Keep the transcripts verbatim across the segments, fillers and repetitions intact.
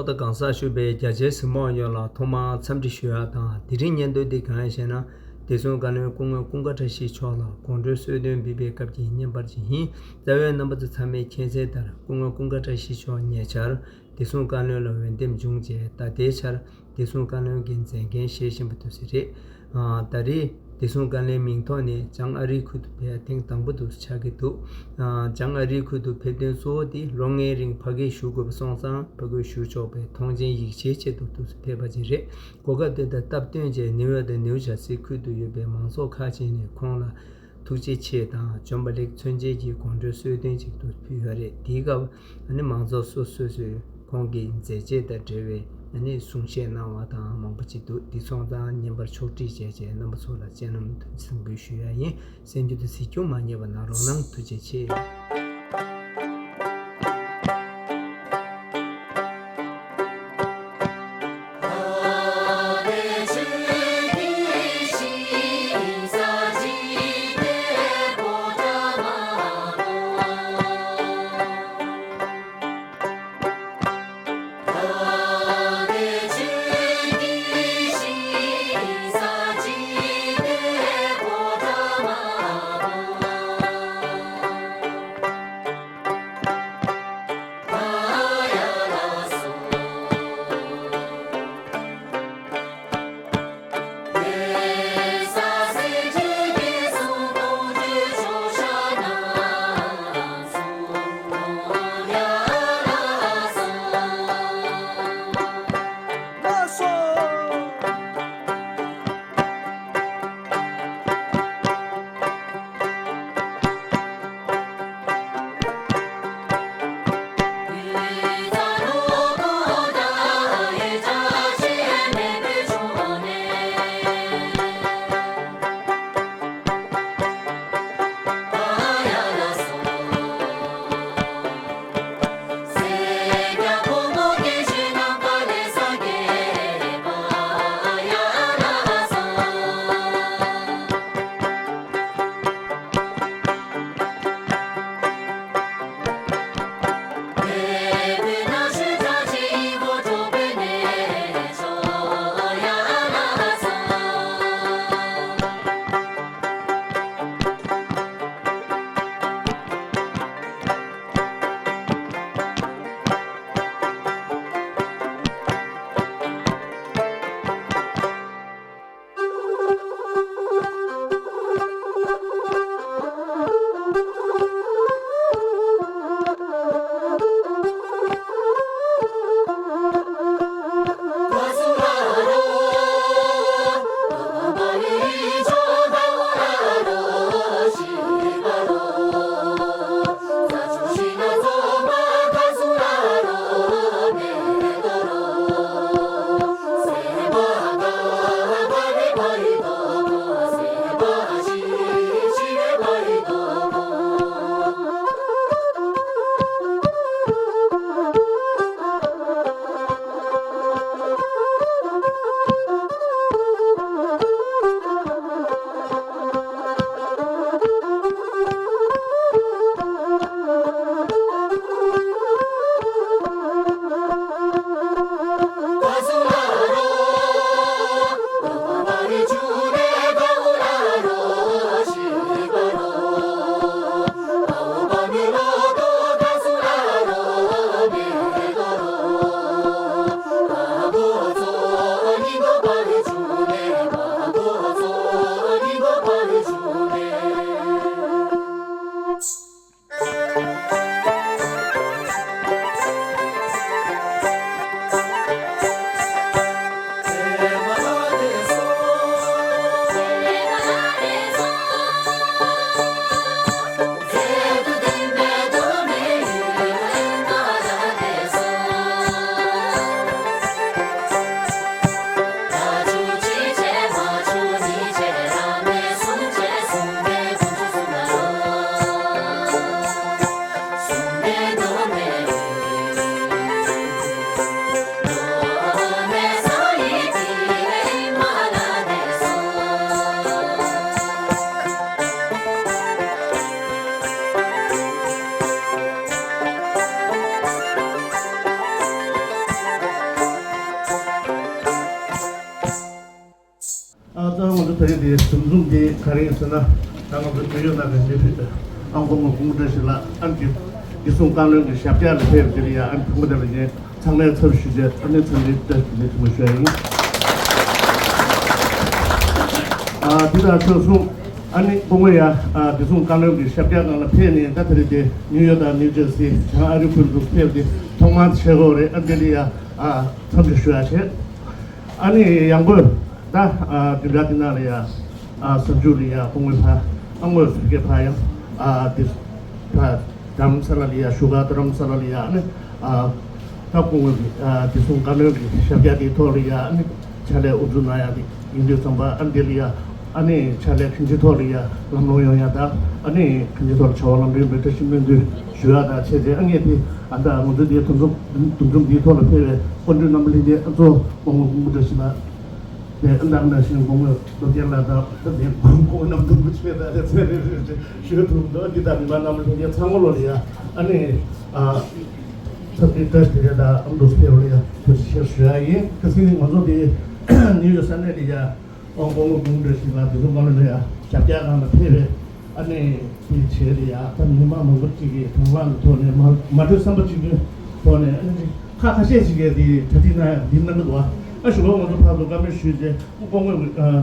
ད་གང་ཟག་ཞུ་བའི་རྒྱ་ཆེའི་གཟིགས་མོ་ཡོངས་ལ་ཐོག་མར་འཚམས་འདྲི་ཞུ་ཡ་དང་། དེ་རིང་སྙན་ཐོ་འདི་གང་ཡིན་ཞེ་ན། བདེ་སྲུང་བཀའ་བློན་སྐུ་ངོ་ཀུན་དགའ་བཀྲ་ཤིས་མཆོག་ལ་དགོང་དྲོའི་གསོལ་སྟོན་འབུལ་བའི་སྐབས་ཀྱི་བརྙན་པར་ཅིག་ཡིན། རྩ་བའི་རྣམ་པ་ཚོ་ཚང་མས་མཁྱེན་གསལ་ལྟར་སྐུ་ངོ་ཀུན་དགའ་བཀྲ་ཤིས་མཆོག་ཉེ་ཆར་བདེ་སྲུང་བཀའ་བློན་ལ་འོས་འདེམས་བྱུང་རྗེས་ད་ལྟའི་ཆར་བདེ་སྲུང་བཀའ་བློན་གྱི་མཛད་འགན་བཞེས་བཞིན་པ་དེ་ཚོ་རེད། ཨ། ད་རེས་བདེ་སྲུང་བཀའ་བློན་མིང་ཐོག་ནས་བྱང་ཨ་རིའི་ཁུལ་དུ་ཕེབས་ཐེངས་དང་པོ་དེ་ཆགས་ཀྱི་འདུག། ཨ། བྱང་ཨ་རིའི་ཁུལ་དུ་ཕེབས་དོན་གཙོ་བོ་དེ་ལོ་ལྔའི་རིང་ཕ་གིར་བཞུགས་དགོས་པ་སོང་ཙང་ཕ་གིར་བཞུགས་ཆོག་པའི་ཐོངས་མཆན་ཡིག་ཆའི་ཆེད་དུ་དེ་ཕེབས་པ་ཅིག་རེད། གོ་སྐབས་དེ་དང་སྟབས་བསྟུན་བྱས་ནིའུ་ཡོག་དང་ནིའུ་ཇར་སི་ཁུལ་དུ་ཡོད་པའི་མང་ཚོགས་ཁག་ཅིག་ནས་ཁོང་ལ་ཐུགས་རྗེ་ཆེ་དང་བྱོན་པ་ལེགས་མཚོན་བྱེད་ཀྱི་དགོང་དྲོའི་གསོལ་སྟོན་ཅིག་ཏུ་ཕུལ་ཡོད་རེད། དེའི་སྐབས་ཨ་ནི་མང་ཚོགས་སོ་སོ་སོས་ཁོང་གི་མཛད་རྗེས་དང་འབྲེལ་བའི་ཨ་ནི་གསུང་བཤད་གནང་བ་དང་མང་པོ་ཅིག་འདུག། འདི་སོང་ཙང་བརྙན་པར་ཕྱོགས་སྒྲིག་བྱས་རྗེས་རྣམ་པ་ཚོ་ལ་སྤྱན་ལམ་དུ་གཟིགས་འབུལ་ཞུ་ཡ་ཡིན། གསན་རྒྱུ་དང་གཟིགས་རྒྱུ་མ་བསྙེལ་བ་གནང་རོགས་གནང་། ཐུགས་རྗེ་ཆེ། ད་རེས་དེ་འཛོམས་འཛོམས་དེ་ག་རེ་ཡིན་ཟེར་ན། ད་ང་ཚོ་ནིའུ་ཡོག་ནང་གི་མི་ཕུད་ཨང་གོང་མ་སྐུ་ངོ་བཀྲ་ཤིས་ལགས་ཨ་ནི་བདེ་སྲུང་བཀའ་བློན་གྱི་ཞབས་བཀྱག་ལ་ཕེབས་དེ་ལ་ཡ་ཨ་ནི་ཐུགས་མ་བདེ་བ་ཡིན། ཚང་མའི་ཚབ་ཞུས་ཏེ་ཨ་ནི་འཚམས་འདྲི་བཀྲ་ཤིས་བདེ་ལེགས་ཆེན་པོ་ཞུ་ཡ་ཡིན། ཨ་འདི་དང་ཕྱོགས་མཚུངས་ཨ་ནི་སྐུ་ངོ་ཡ་ཨ་བདེ་སྲུང་བཀའ་བློན་གྱི་ཞབས་བཀྱག་ནང་ལ་ཕེབས་ནས་ད་དེ་རིང་དེ་ནིའུ་ཡོག་དང་ནིའུ་ཇར་སི་བྱང་ཨ་རི་ཁུལ་དུ་ཕེབས་ཏེ་ཐོག་མར་ཆེད་སྐོར་རེད། ཨ་འདི་ལ་ཡ་ཨ་འཚམས་འདྲི་ཞུ་ཡ་བྱས། ཨ་ནི་ཡང་སྒོས་ད་ཨ་བདུན་ཕྲག་འདི་ནང་ལ་ཡ་ཨ་གཟའ་མཇུག་ལ་ཡ་སྐུ་ངོ་ཕར་ཨ་དངོས་སུ་སྐྱེལ་ཕར་ཡང་ཨ་འདི་ཕར་རྡ་རམ་ས་ལ་ལ་ཡ་བཞུགས་སྒར་རྡ་རམ་ས་ལ་ལ་ཡ་ཨ་ནི་ཨ་ད་སྐུ་ངོ་གི་ཨ་བདེ་སྲུང་བཀའ་བློན་གྱི་ཞབས་བཀྱག་དེའི་ཐོག་ལ་ཡ་ཨ་ནི་ཕྱག་ལས་དབུ་འཛུགས་གནང་ཡ་དེ་ཡིན་དུས་ཙམ་པ་ཨ་ནི་དེ་ལ་ཡ་ཨ་ནི་ཕྱག་ལས་གང་ཅིའི་ཐོག་ལ་ཡ་ལམ་ལྷོང་ཡོང་ཡ་དང་ཨ་ནི་གང་ཅིའི་ཐོག་ལ་བྱ་བ་ལམ་འགྲོ་ཡོང་བའི་བཀྲ་ཤིས་སྨོན་འདུན་ཞུ་ཡ་དང་བྱས་ཏེ་ཨ་ངས་དེ་ཨ་ད་ང་ཚོ་དེའི་འདུ་འཛོམས་འདུ་འཛོམས་འདིའི་ཐོག་ལ་ཕེབས་པའི་སྐུ་མགྲོན་རྣམ་པ་ལྷན་རྒྱས་ཨ་གཙོ་བོ་སྐུ་ངོ་སྐུ་ངོ་བཀྲ་ཤིས་ལགས། དེ་ཨ་ནང་ནང་བཞིན་སྐུ་ངོ་སློབ་དགེ་ལགས་དང་ད་ལྟའི་སྐུ་ངོ་རྣམ་རྟོག་པ་ཆེ་ད་ལས་ཚེ་རེ་རེ་རེ་ཞུ་ཐུབ་འདུག་འདི་དང་མི་མང་རྣམ་པ་ལྷན་རྒྱས་ཚང་མ་ལོ་ལ་ཡ་ཨ་ནི་ཨ་ཚབ་ཏུ་བཀྲ་ཤིས་བདེ་ལེགས་དང་ཨ་མདོ་སྤེལ་བ་ལ་ཡ་ཐུགས་རྗེ་ཆེ་ཞུ་ཡ་ཡིན། ཁ་སང་ནི་ང་ཚོ་དེ་ནིའུ་ཡོག་ས་གནས་ལ་ཡ་ཨོ་སྐུ་ངོ་སྐུ་ངོ་བཀྲ་ཤིས་ལགས་དེ་ཚོ་ང་ལ་ལ་ཡ་ཞབས་བཀྱག་ནང་ལ་ཕེབས་པའི་ཨ་ནི་དེ་བྱས་ལ་ཡ་ད་མི་མང་མང་པོ་གཅིག་གིས་དང་བླངས་ཀྱི་ཐོག་ནས་མ་མ་གྲོས་བསམ་པ་གཅིག་མཐུན་ཐོག་ནས་ཨ་ནི་ཁ་ཁ་ཤས་ཤིག་གིས་དེ་གྲ་སྒྲིག་གནང་ཡ་འདི་གནང་གི་འདུག་ཨ་ཞུ་བ་ང་ཚོ་ཕར་ཚུར་བཀའ་མོལ་ཞུས་རྗེས་སྐུ་ངོ་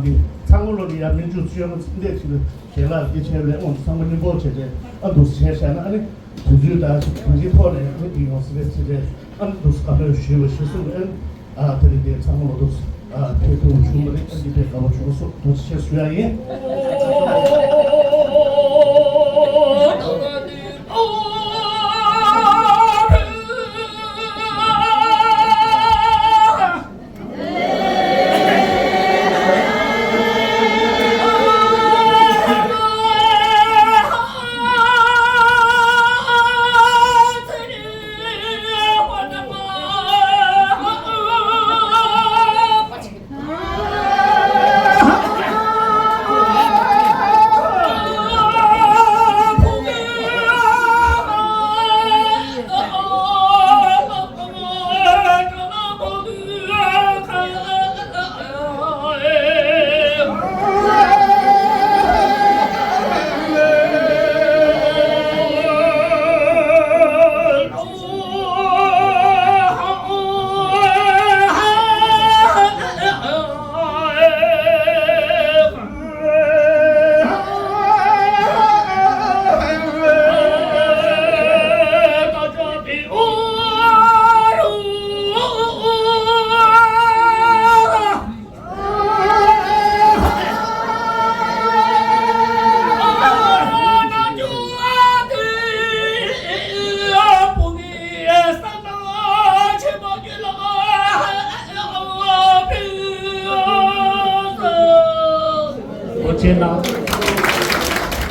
འདི་ཚང་མ་ལོ་ལ་ཡ་མི་འཇུ་ཚུལ་ཡང་ཚིག་འདས་ཅིག་ལ་ཞལ་ལག་འདི་བྱས་པས་ཨོ་ཚང་མ་སྙིང་པོ་བྱས་ཏེ་ཨ་འདུག་སེ་བྱས་བཞག་ན་ཨ་ནི། དུས་ཚོད་དང་གང་ཅིའི་ཐོག་ནས་མི་དེ་ཡོང་སྲིད་པའི་ཚེ་རེ་ཨ་ནི་འདུག་སེ་བཀའ་མོལ་ཞུས་པ་ཞིག་གསུངས་པས་ཨ་དེ་རིང་དེ་ཚང་མ་ལ་འདུག་སེ་ཨ་ཐོས་ཐུབ་བྱུང་བ་རེད། ཨ་འདི་དཔེ་དགའ་བ་བྱུང་སོང་། ཐུགས་རྗེ་ཆེ་ཞུ་ཡ་ཡིན།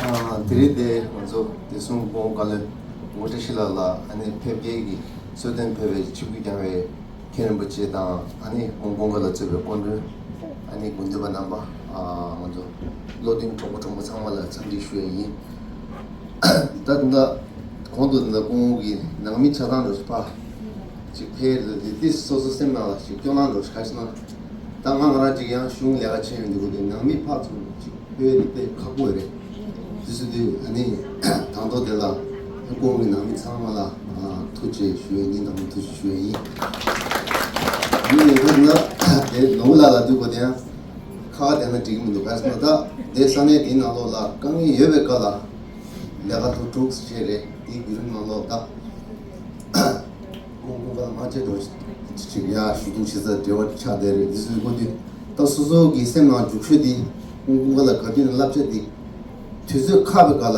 ཨ་དེ་རིང་དེ་ང་ཚོ་བདེ་སྲུང་སྐུ་ངོ་བཀའ་བློན་སྐུ་ངོ་བཀྲ་ཤིས་ལགས་ལ་ཨ་ནི་ཕེབས་སྐྱེལ་གྱི་གསོལ་སྟོན་ཕེབས་པའི་ཆིབས་བསྒྱུར་བསྐྱངས་པའི་མཁན་རིན་པོ་ཆེ་དང་ཨ་ནི་ཀོང་ཀོང་ག་ལ་གཙོས་པའི་སྐུ་མགྲོན། ཨ་ནི་དགོན་སྡོད་པ་རྣམ་པ། ཨ་ང་ཚོ་བློ་མཐུན་གྲོགས་པོ་གྲོགས་མོ་ཚང་མ་ལ་འཚམས་འདྲི་ཞུ་ཡ་ཡིན། ད་ད་གོང་དུ་ད་སྐུ་ངོ་གི་ནང་མི་ཆ་ཚང་འགྲོ་ཞིག་ཕ་ཅིག་ཕེབས་ཏེ་དེ་སོ་སོ་སེམས་ནང་ལ་ཅིག་སྐྱོ་སྣང་འགྲོ་ཞིག་ག་ཞིག་ན། ད་ང་ང་རང་ཅིག་ཡང་གཞུང་ལས་ཀ་བྱེད་ཡོང་དུས་གོ་དེ་ནང་མི་ཕར་ཚུར་ཅིག་ཕེབས་དེ་དཔེ་ཁག་པོ་རེད། དུས་སུ་དུས་ཨ་ནི་དང་ཐོག་དེ་ལ་སྐུ་ངོ་གི་ནང་མི་ཚང་མ་ལ་ཐུགས་རྗེ་ཆེ་ཞུ་ཡ་ཡིན། དང་པོ་ཐུགས་རྗེ་ཆེ་ཞུ་ཡ་ཡིན། ཨ་ནི་ཡང་ན་དེ་ནོར་བུ་ལགས་ལ་དུས་གོ་དེ་ཡང་ཁ་བ་དེ་ན་འགྲིག་གི་མི་འདུག་ག་ཟེར་ན། ད་དེ་ས་གནས་དེའི་ནང་ལོགས་ལ་དཀའ་ངལ་ཡོད་པའི་སྐབས་ལ་ལས་ཀ་ཐུག་ཐུག་བྱས་རེད། དེའི་བརྒྱུད་རིམ་ནང་ལོགས་ད་ཀོང་ཀོང་ག་ལ་མང་ཆེ་འགྲོ་ཅིག་ཡ་ཞུ་གཏུག་བྱེད་ས་འབྲེལ་བ་ཆགས་བསྡད་རེད། འདི་ཚོའི་སྐོར་དེ་ད་སོ་སོ་གི་སེམས་ནང་འཇུག་ཤོས་དེ་ཀོང་ཀོང་ག་ལ་ག་དུས་ནས་བསླབ་བྱ་དེ་དུས་ཚོད་ཁག་པའི་སྐབས་ལ་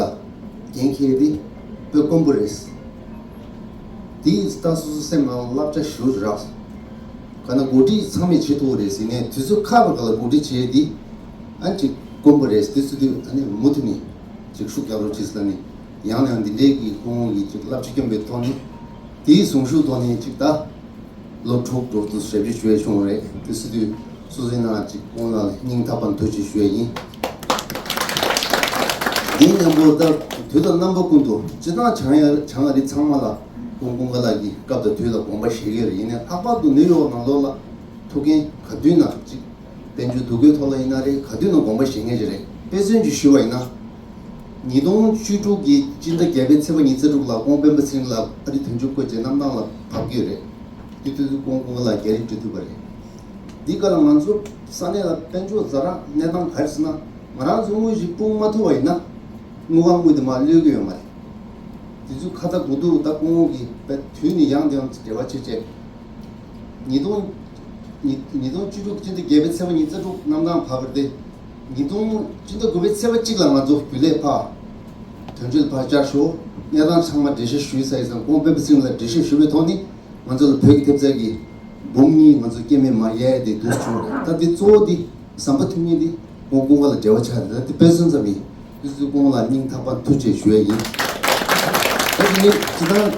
འགན་འཁྱེར་དེ་དཔེ་དཀོན་པོ་རེད། དེ་ད་སོ་སོ་སེམས་ནང་བསླབ་བྱ་ཞུ་རག་ག་ན་འགོ་ཁྲིད་ཚང་མས་བྱེད་ཐུབ་རེད་ཟེར་ནས་དུས་ཚོད་ཁག་པའི་སྐབས་ལ་འགོ་ཁྲིད་བྱས་དེ་ཨ་ཅིག་དཀོན་པོ་རེད། དེ་ཚོ་དུས་ཨ་ནི་མུ་མཐུད་ནས་ཅིག་ཤུགས་རྒྱག་རོགས་བྱེད་ཟེར་ནས། ཡང་ནས་ཡང་འདི་འདྲའི་གི་ཁོང་གི་ཅིག་བསླབ་བྱ་སྐྱོན་པའི་ཐོག་ནས་དེའི་གཟུངས་གཞུག་ཐོག་ནས་ཅིག་ད་ལོ་དྲུག་འགྲོ་དུས་ཞབས་ཕྱི་ཞུ་ཡ་བྱུང་བ་རེད། དེ་སྲིད་དུས་སོ་སོའི་ནང་ཅིག་ཁོང་ལ་སྙིང་ཐག་པ་ནས་ཐུགས་རྗེ་ཆེ་ཞུ་ཡ་ཡིན། དེའི་མཉམ་པོ་ད་དུས་དང་རྣམ་པ་ཀུན་ཏུ་སྤྱི་བཏང་བྱང་ཡ་བྱང་ཨ་རི་ཚང་མ་ལ་ཀོང་ཀོང་ག་ལ་གི་སྐབས་དང་དུས་ལ་དགོངས་པ་བཞེས་ཀྱི་ཡོད་རེད། ཡིན་ནའི་ལྷག་པར་དུ་ནིའུ་ཡོག་ནང་ལོགས་ལ་ཐུག་མཁན་ག་དུས་ན་ཅིག་དཔལ་འབྱོར་འདུ་འགོད་ཐོག་ལ་ཡིན་ན་རེད། ག་དུས་ནང་དགོངས་པ་བཞེས་མཁན་ཞིག་རེད། དཔེ་མཚོན་ཅིག་ཞུས་པ་ཡིན་ན། ཉིས་སྟོང་བཅུ་དྲུག་གི་སྤྱི་ཟླ་བརྒྱད་པའི་ཚེས་པ་ཉི་ཤུ་རྩ་དྲུག་ལ་ཀོང་སྤེན་པ་ཚེ་རིང་ལགས་ཨ་རི་དོན་གཅོད་བསྐོས་རྗེས་གནམ་ཐང་ལ་བབས་ཀྱི་ཡོད་རེད། དེ་དུས་ཚོད་ཀོང་ཀོང་ལ་རྒྱ་རིགས་འབྲེལ་མཐུད་པ་རེད། འདི་ག་ལ་ང་ཚོ་ས་གནས་ལ་དཔལ་འབྱོར་ཛ་དྲག་གནས་སྟངས་ག་རེ་ཟེར་ན། ང་རང་ཚོ་དངུལ་ཞིག་སྤུངས་མ་ཐུབ་པ་ཡིན་ན། དངུལ་ཁང་དངུལ་དེ་མར་གློད་ཀྱི་ཡོད་མ་རེད། དེ་ཚོའི་ཁ་ཚ་དགོས་གཏུགས་ད་སྐུ་ངོ་གིས་དཔེ་དུས་ནས་ཡང་དེ་ཡང་འབྲེལ་བ་བྱེད་བྱས། ཉིས་སྟོང་། ཉིས་ཉིས་སྟོང་བཅུ་དྲུག་སྤྱི་ཟླ་བརྒྱད་པའི་ཚེས་པ་ཉི་ཤུ་རྩ་དྲུག་གནམ་ཐང་བབས་པ་རེད་དེ། ཉིས་སྟོང་། སྤྱི་ཟླ་དགུ་པའི་ཚེས་པ་གཅིག་ལ་ང་ཚོ་རྒྱུན་ལས་ཕར་དོན་གཅོད་ཕར་བཅར་ཤོག་གནས་སྟངས་ཚང་མ་འགྲེལ་བཤད་ཞུས་ཚར་ཡིན་ཙང་ཀོང་སྤེན་པ་ཚེ་རིང་ལ་འགྲེལ་བཤད་ཞུ་བའི་ཐོག་ནས་ང་ཚོ་ལ་བོད་ཀྱི་ཐེབས་རྩ་གི་འབུམ་གཉིས་ང་ཚོ་སྐྱེད་མེད་མ་ཡལ་དེ་བསྡུ་བྱུང་རེད། ད་དེ་གཙོ་བོ་དེ་ཟམ་པ་ཐུབ་མཁན་དེ་ཀོང་ཀོང་ལ་འབྲེལ་བ་ཆགས་རེད། ད་དེ་དཔེ་མཚོན་ཙམ་ཡིན། དེ་ཚོ་ཀོང་ལ་སྙིང་ཐག་པ་ཐུགས་རྗེ་ཞུ་ཡ་ཡིན། ད་དེ་ནས་སྤྱི་བཏང་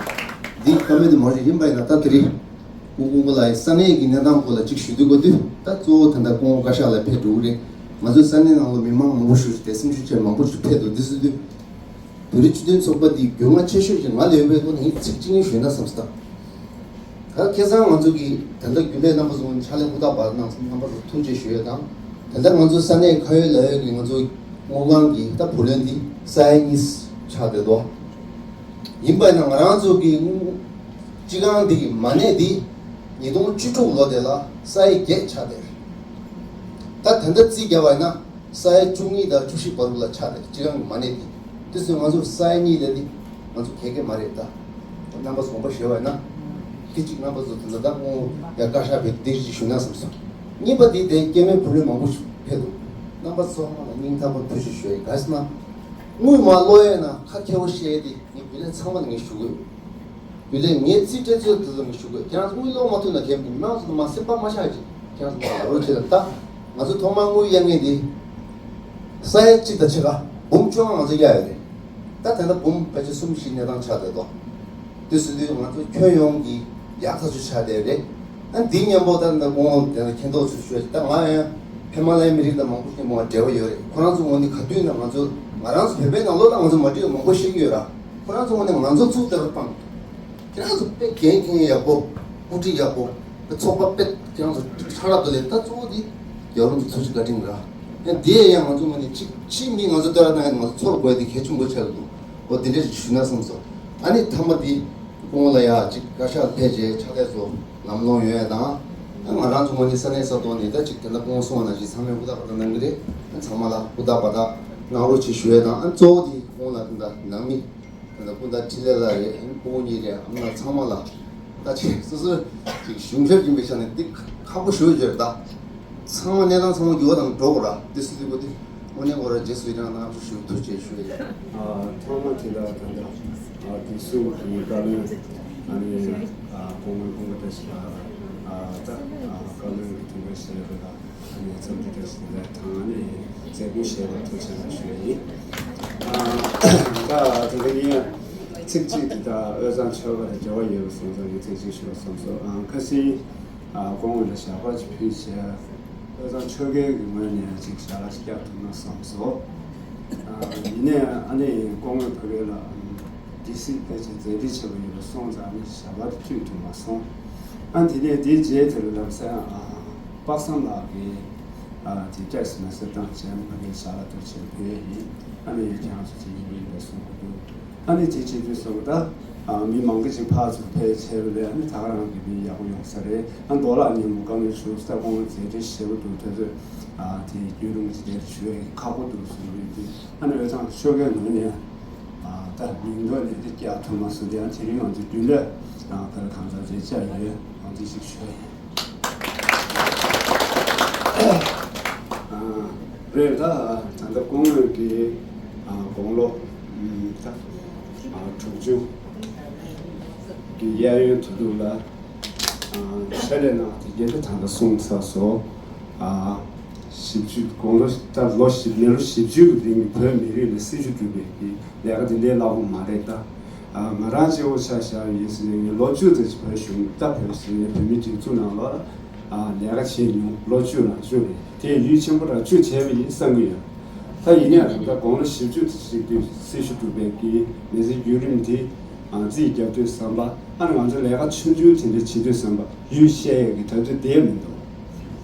འདི་བཀའ་མོལ་དེ་མ་ཞིག་ཡིན་པ་ཡིན་ན། ད་དེ་རིང་ཀོང་ཀོང་ལ་ས་གནས་ཀྱི་གནས་སྟངས་སྐོར་ལ་ཅིག་ཞུ་འདོད་གོ་དུས། ད་གཙོ་བོ་ད་ལྟ་ཀོང་བཀའ་ཤག་ལ་ཕེབས་འགྲོ་གི་རེད། ང་ཚོའི་ས་གནས་ནང་ལ་མི་མང་མང་པོ་ཞིག་དེ་སེམས་ཤུགས་ཆེ་མང་པོ་ཞིག་ཕེབས་འདུག་འདི་སྲིད་དུས། བོད་རིགས་སྤྱི་མཐུན་ཚོགས་པ་འདི་རྒྱུས་མངའ་ཆེ་ཤོས་ཤིག་ང་ལ་ཡོད་པའི་སྒོ་ནས་ངས་ཚིག་གཅིག་གཉིས་ཞུས་ན་བསམ་སོང་། ད་ཁ་སང་ང་ཚོ་གི་ད་ལྟ་རྒྱུན་ལས་རྣམ་པ་ཚོ་ཕྱག་ལས་ཧུར་ཐག་པ་གནང་སོང་། རྣམ་པ་ཚོ་ཐུགས་རྗེ་ཞུ་ཡས་དང་། ད་ལྟ་ང་ཚོ་ས་གནས་ཁ་ཡོད་ལག་ཡོད་ཀྱི་ང་ཚོ་དངུལ་ཁང་གི་ད་བུ་ལོན་འདི་ས་ཡ་གཉིས་ཆགས་བསྡད་འདུག་ཡིན་པ་ཡིན་ན་ང་རང་ཚོ་གི་དངུལ་སྤྱི་ཁང་འདི་གི་མ་གནས་འདི་ཉིས་སྟོང་བཅུ་དྲུག་ལོ་དེ་ལ་ས་ཡ་བརྒྱད་ཆགས་བསྡད་རེད། ད་ད་ལྟ་རྩིས་བརྒྱབ་པ་ཡིན་ན། ས་ཡ་བཅུ་གཉིས་དང་བཅུ་བཞི་བར་དུ་ལ་ཆགས་ཏེ་སྤྱི་ཁང་གི་མ་གནས་དེ། དེ་ཚོས་ང་ཚོར་ས་ཡ་གཉིས་དེ་ནི་ང་ཚོ་གས་གས་མ་རེད་ད། རྣམ་པ་ཚོ་དགོངས་པ་བཞེས་པ་ཡིན་ན། དེ་གཅིག་རྣམ་པ་ཚོ་དེ་འདྲ་ད་དངོས་ཡ་བཀའ་ཤག་པས་དེ་གཅིག་ཞུ་ན་བསམ་སོང་། གཉིས་པ་དེ་དེ་སྐྱེ་དམན་བུ་ལོན་མང་པོ་ཞིག་ཕེབས་འདུག་རྣམ་པ་ཚོ་ཚང་མ་ལ་སྙིང་ཐག་པ་ཐུགས་རྗེ་ཞུ་ཡ་ཡིན། ག་ཟེར་ན། དངུལ་མ་ཀློག་ཡ་ན་ཁ་ཁྱེར་བོ་བཤད་དེ་ངས་རྒྱུན་ལས་ཚང་མ་ལ་ངས་ཞུ་གི་ཡོད། དེ་ལས་ངས་རྩིས་སྤྲད་ཚུལ་དེ་ཚོ་ངས་ཞུ་དགོས། ཁྱེད་རང་ཚོ་དངུལ་ལོག་མ་ཐུབ་ན་ཁྱེད་མི་མང་ཚོ་མ་སེམས་པ་མ་ཆགས་ཀྱི། ཁྱེད་རང་ཚོ་མ་རོགས་བྱེད་ལ་ལྟ། ང་ཚོ་ཐོག་མར་དངུལ་གཡར་མཁན་དེ་ས་ཡ་གཅིག་དང་ཕྱེད་ཀ་འབུམ་བཅོ་ལྔ་ང་ཚོ་གཡར་ཡོད་རེད། ད་དེ་འདྲ་འབུམ་ཕལ་ཆེར་གསུམ་བཞི་གནས་སྟངས་ཆགས་བསྡད་དོ། དེ་སྲིད་དུས་ང་ཚོ་ཁྱོན་ཡོངས་ཀྱི་ཡག་ཐག་ཆོད་ཆགས་བསྡད་རེད། ཨ་འདི་མཉམ་པོ་ད་ལྟ་ཀོང་ཀོང་དེ་ལ་མཁྱེན་རྟོགས་ཚུལ་ཞུས། ད་ང་ཡང་ཧི་མ་ལ་ཡའི་མི་རིགས་དང་མང་པོ་ཞིག་མ་འབྲེལ་བ་ཡོད་རེད། ཁོ་རང་ཚོ་ངོས་ནས་ག་དུས་ན་ང་ཚོ་ང་རང་ཚོ་བོད་པའི་ནང་ལོགས་ལ་ང་ཚོ་མ་འགྲིག་པ་མང་པོ་ཤེས་ཀྱི་ཡོད་ར། ཁོ་རང་ཚོ་ངོས་ནས་ང་ཚོ་ཚུར་ལྟ་བུ་སྤང་། ཁྱེད་རང་ཚོ་དཔེ་འགན་འཁྱེར་ཡག་པོ། འགོ་ཁྲིད་ཡག་པོ། དཔེ་ཚོགས་པ་དཔེ་ཁྱེད་རང་ཚོ་ཧྲ་ར་འདུག་ལས། ད་གཙོ་བོ་དེ་རྒྱལ་བ་རིན་པོ་ཆེ་ཐུགས་རྗེ་བཀའ་དྲིན་ར། ཡང་དེ་ཡང་ང་ཚོ་ངོས་ནས་ཕྱི་ཕྱིའི་མི་ང་ཚོ་ལྟ་བ་ན་ང་ཚོ་ཚོར་དགོས་དེ་གལ་ཆེན་པོ་ཆགས་འདུག་འོ་དེ་འདྲ་ཞིག་ཞུས་ན་བསམ་སོང་། ཨ་ནི་མཐའ་མ་དེ་ཀོང་ཀོང་ལ་ཡ་ཅིག་བཀའ་ཤག་ཕེབས་རྗེས་ཕྱག་ལས་ཚོ་ལམ་ལྷོང་ཡོང་ཡ་དང་། ཨ་ང་རང་ཚོ་ངོས་ནས་ས་གནས་ས་ཐོག་ནས་ད་ཅིག་དེ་འདྲ་ཀོང་ཀོང་གསུངས་པ་ནང་བཞིན་ཚང་མས་ཧུར་ཐག་པ་ཐག་གནང་གི་རེད། ཨ་ཚང་མ་ལ་ཧུར་ཐག་པ་ཐག་གནང་རོགས་བྱེད་ཞུ་ཡ་དང་། ཨ་གཙོ་བོ་དེ་ཀོང་ཀོང་ལ་དེ་འདྲ་ནང་མི། ད་ལྟ་སྐུ་ཟླ་འཕྲིན་ལས་ལགས་རེད། ཨ་ནི་སྤུ་གུ་གཉིས་རེད། ཨ་མ་ལགས་ཚང་མ་ལ་ད་ཅིག་སོ་སོ་ཅིག་གཞུང་ཞབས་ཡིན་པའི་ཆ་ནས་འདི་ཁག་པོ་ཞེ་པོ་ཅིག་རེད་ད། ཚང་མ་གནས་སྟངས་ཚང་མ་འགྱུར་བ་དང་འགྲོ་དགོས་ར། འདི་སྲིད་དུས་གོ་དུས་དངོས་གནས་ཁོ་ར་རྗེས་སུ་ཡི་རང་གནང་ཞུ་ཐུགས་རྗེ་ཞུ་ཡ། ཨ་ཐོག་མ་དེ་ལ་ད་ལྟ་ཨ་དེ་སུ་གི་བཀའ་བློན་ཨ་ནི་ཨ་ཀོང་ཀོང་སྐུ་ངོ་བཀྲ་ཤིས་ལགས་ཨ་ད་ཨ་བཀའ་བློན་གྱི་དུས་འགོ་ཞེས་པ་ལ། ཨ་ནི་འཚམས་འདྲི་བཀྲ་ཤིས་བདེ་ལེགས་དང་། ཨ་ནི་མཛད་སྒོ་ཞེས་པ་ཐུགས་རྗེ་ཆེ་ཞུ་ཡ་ཡིན། ཨ་ད་དེ་རིང་ཚིག་གཅིག་འདི་དག་དབུས་གཙང་ཆོལ་ཁ་དང་འབྲེལ་བ་ཡོད་པ་སོང་ཙང་ངས་ཚིག་གཅིག་ཞུ་བསམ་སོང་། ཨ་ཁ་སང་ཨ་ཀོང་ཀོང་ལ་ཞལ་པར་ཅིག་ཕུལ་བྱས། དབུས་གཙང་ཆོལ་ཁའི་གི་ངོས་ནས་ཅིག་ཞལ་ལག་ཅིག་བཀྱག་ཐུབ་ན་བསམ་སོང་། ཨ་ཡིན་ནའི་ཨ་ནི་ཀོང་ཀོང་བོད་སྐད་ལ་ཨམ་ཌི་སི་ཕལ་ཆེར་མཛད་བྲེལ་ཆེ་བ་ཡོད་པ་སོང་ཙང་ཨ་ནི་ཞལ་པར་དེ་ཕུལ་ཐུབ་མ་སོང་། ཨ་དེ་ནས་དེའི་རྗེས་དེ་ལ་ལམ་སང་ཨ་དཔག་བསམ་ལགས་ཀྱིས་ཨ་དེ་ཊེག་སི་མེ་སེ་ཇི་བཏང་བྱས། ཨ་ནི་ཕ་གིར་ཞལ་ལག་ཐུགས་རྗེ་ཆེ་ཕུལ་ཡ་ཡིན། ཨ་ནི་ཁྱེད་རང་ཚོ་ཅིག་ཡིན་ཡིན་པས་གསུང་གི་འདུག་ཨ་ནི་དེ་བྱེད་དུས་ཙམ་པ་ད་ཨ་མི་མང་པོ་ཅིག་ཕར་ཚུར་ཕེབས་བྱས་པ་ལས་ཨ་ནི་ད་ག་རང་གི་མི་ཡག་པོ་ཡོང་ས་རེད། ཨ་མདོ་ལགས་མཉམ་པོ་བཀའ་མོལ་ཞུ་ས། ཀོང་ཀོང་མཛད་བྲེལ་ཞེ་པོ་འདུག་དུས་ཚོད་ཨ་དེ་རྒྱུན་རིང་ཅིག་དེར་ཞུ་ཡ་ཡིན། ཁག་པོ་འདུག་གསུང་གི་ཡོད་དུས། ཨ་ནི་དབུས་གཙང་ཆོལ་ཁའི་ངོས་ནས་ཨ་ད་མིང་ཐོག་ནས་དེ་བཀྱག་ཐུབ་མ་སོང་། དེ་ཡང་དེ་རིང་ང་ཚོ་རྒྱུན་ལས་ཨ་ད་གང་ཟག་རེ་བཅར་ཡོད། ཨ་འདི་ཞིག་ཞུ་ཡ་ཡིན། ཨ་རེད། ད་ད་ལྟ་སྐུ་ངོ་གིས་ཨ་དགུང་ལོ་ཨ་ད་ཨ་དྲུག་ཅུ་གི་གཡས་གཡོན་དུ་འདུག་ལ། ཨ་ཕྱག་ལས་གནང་བ་དེ་གས་དེ་ད་ལྟ་གསུངས་ཚར་སོང་། ཨ་བཞི་བཅུ་དགུང་ལོ་ད་ལོ་བཞི་མི་ལོ་བཞི་བཅུ་གི་རིང་གི་བོད་མི་རིགས་ལ་སྲི་ཞུ་སྒྲུབ་པའི་གི་ལས་ཀ་དེ་འདྲའི་སླ་པོ་མ་རེད་ད། ཨ་ང་རང་སྐྱེ་བོ་ཆ་བཞག་ཡིན་ཟེར་ནས་ངས་ལོ་བཅུ་ཙམ་བོད་གཞུང་ད་བོད་ཟེར་ནས་བོད་མིའི་སྒྲིག་འཛུགས་ནང་ལོགས་ལ་ཨ་ལས་ཀ་བྱས་མྱོང་། ལོ་བཅུ་ནང་བཅུ་རེད། དེ་ཡུན་ཆེན་པོ་རང་བཅུ་བྱས་པ་ཡིན་བསམ་གི་ཡོད། ད་ཡིན་ཡང་ད་ལྟ་དགུང་ལོ་བཞི་བཅུ་ཙམ་ཞིག་དུས་སྲི་ཞུ་སྒྲུབ་པའི་གི་མི་ཚེ་བརྒྱུད་རིམ་དེ་ཨ་རྩིས་རྒྱབ་དུས་ཙམ་པ། ཨ་ནི་ང་ཚོ་ལས་ཀ་ཆུང་ཆུང་དེ་འདྲ་བྱེད་དུས་ཙམ་པ་ཡུལ་བཤད་ཡས་ཀྱི་ད་དུང་བསྡད་མི་འདུག་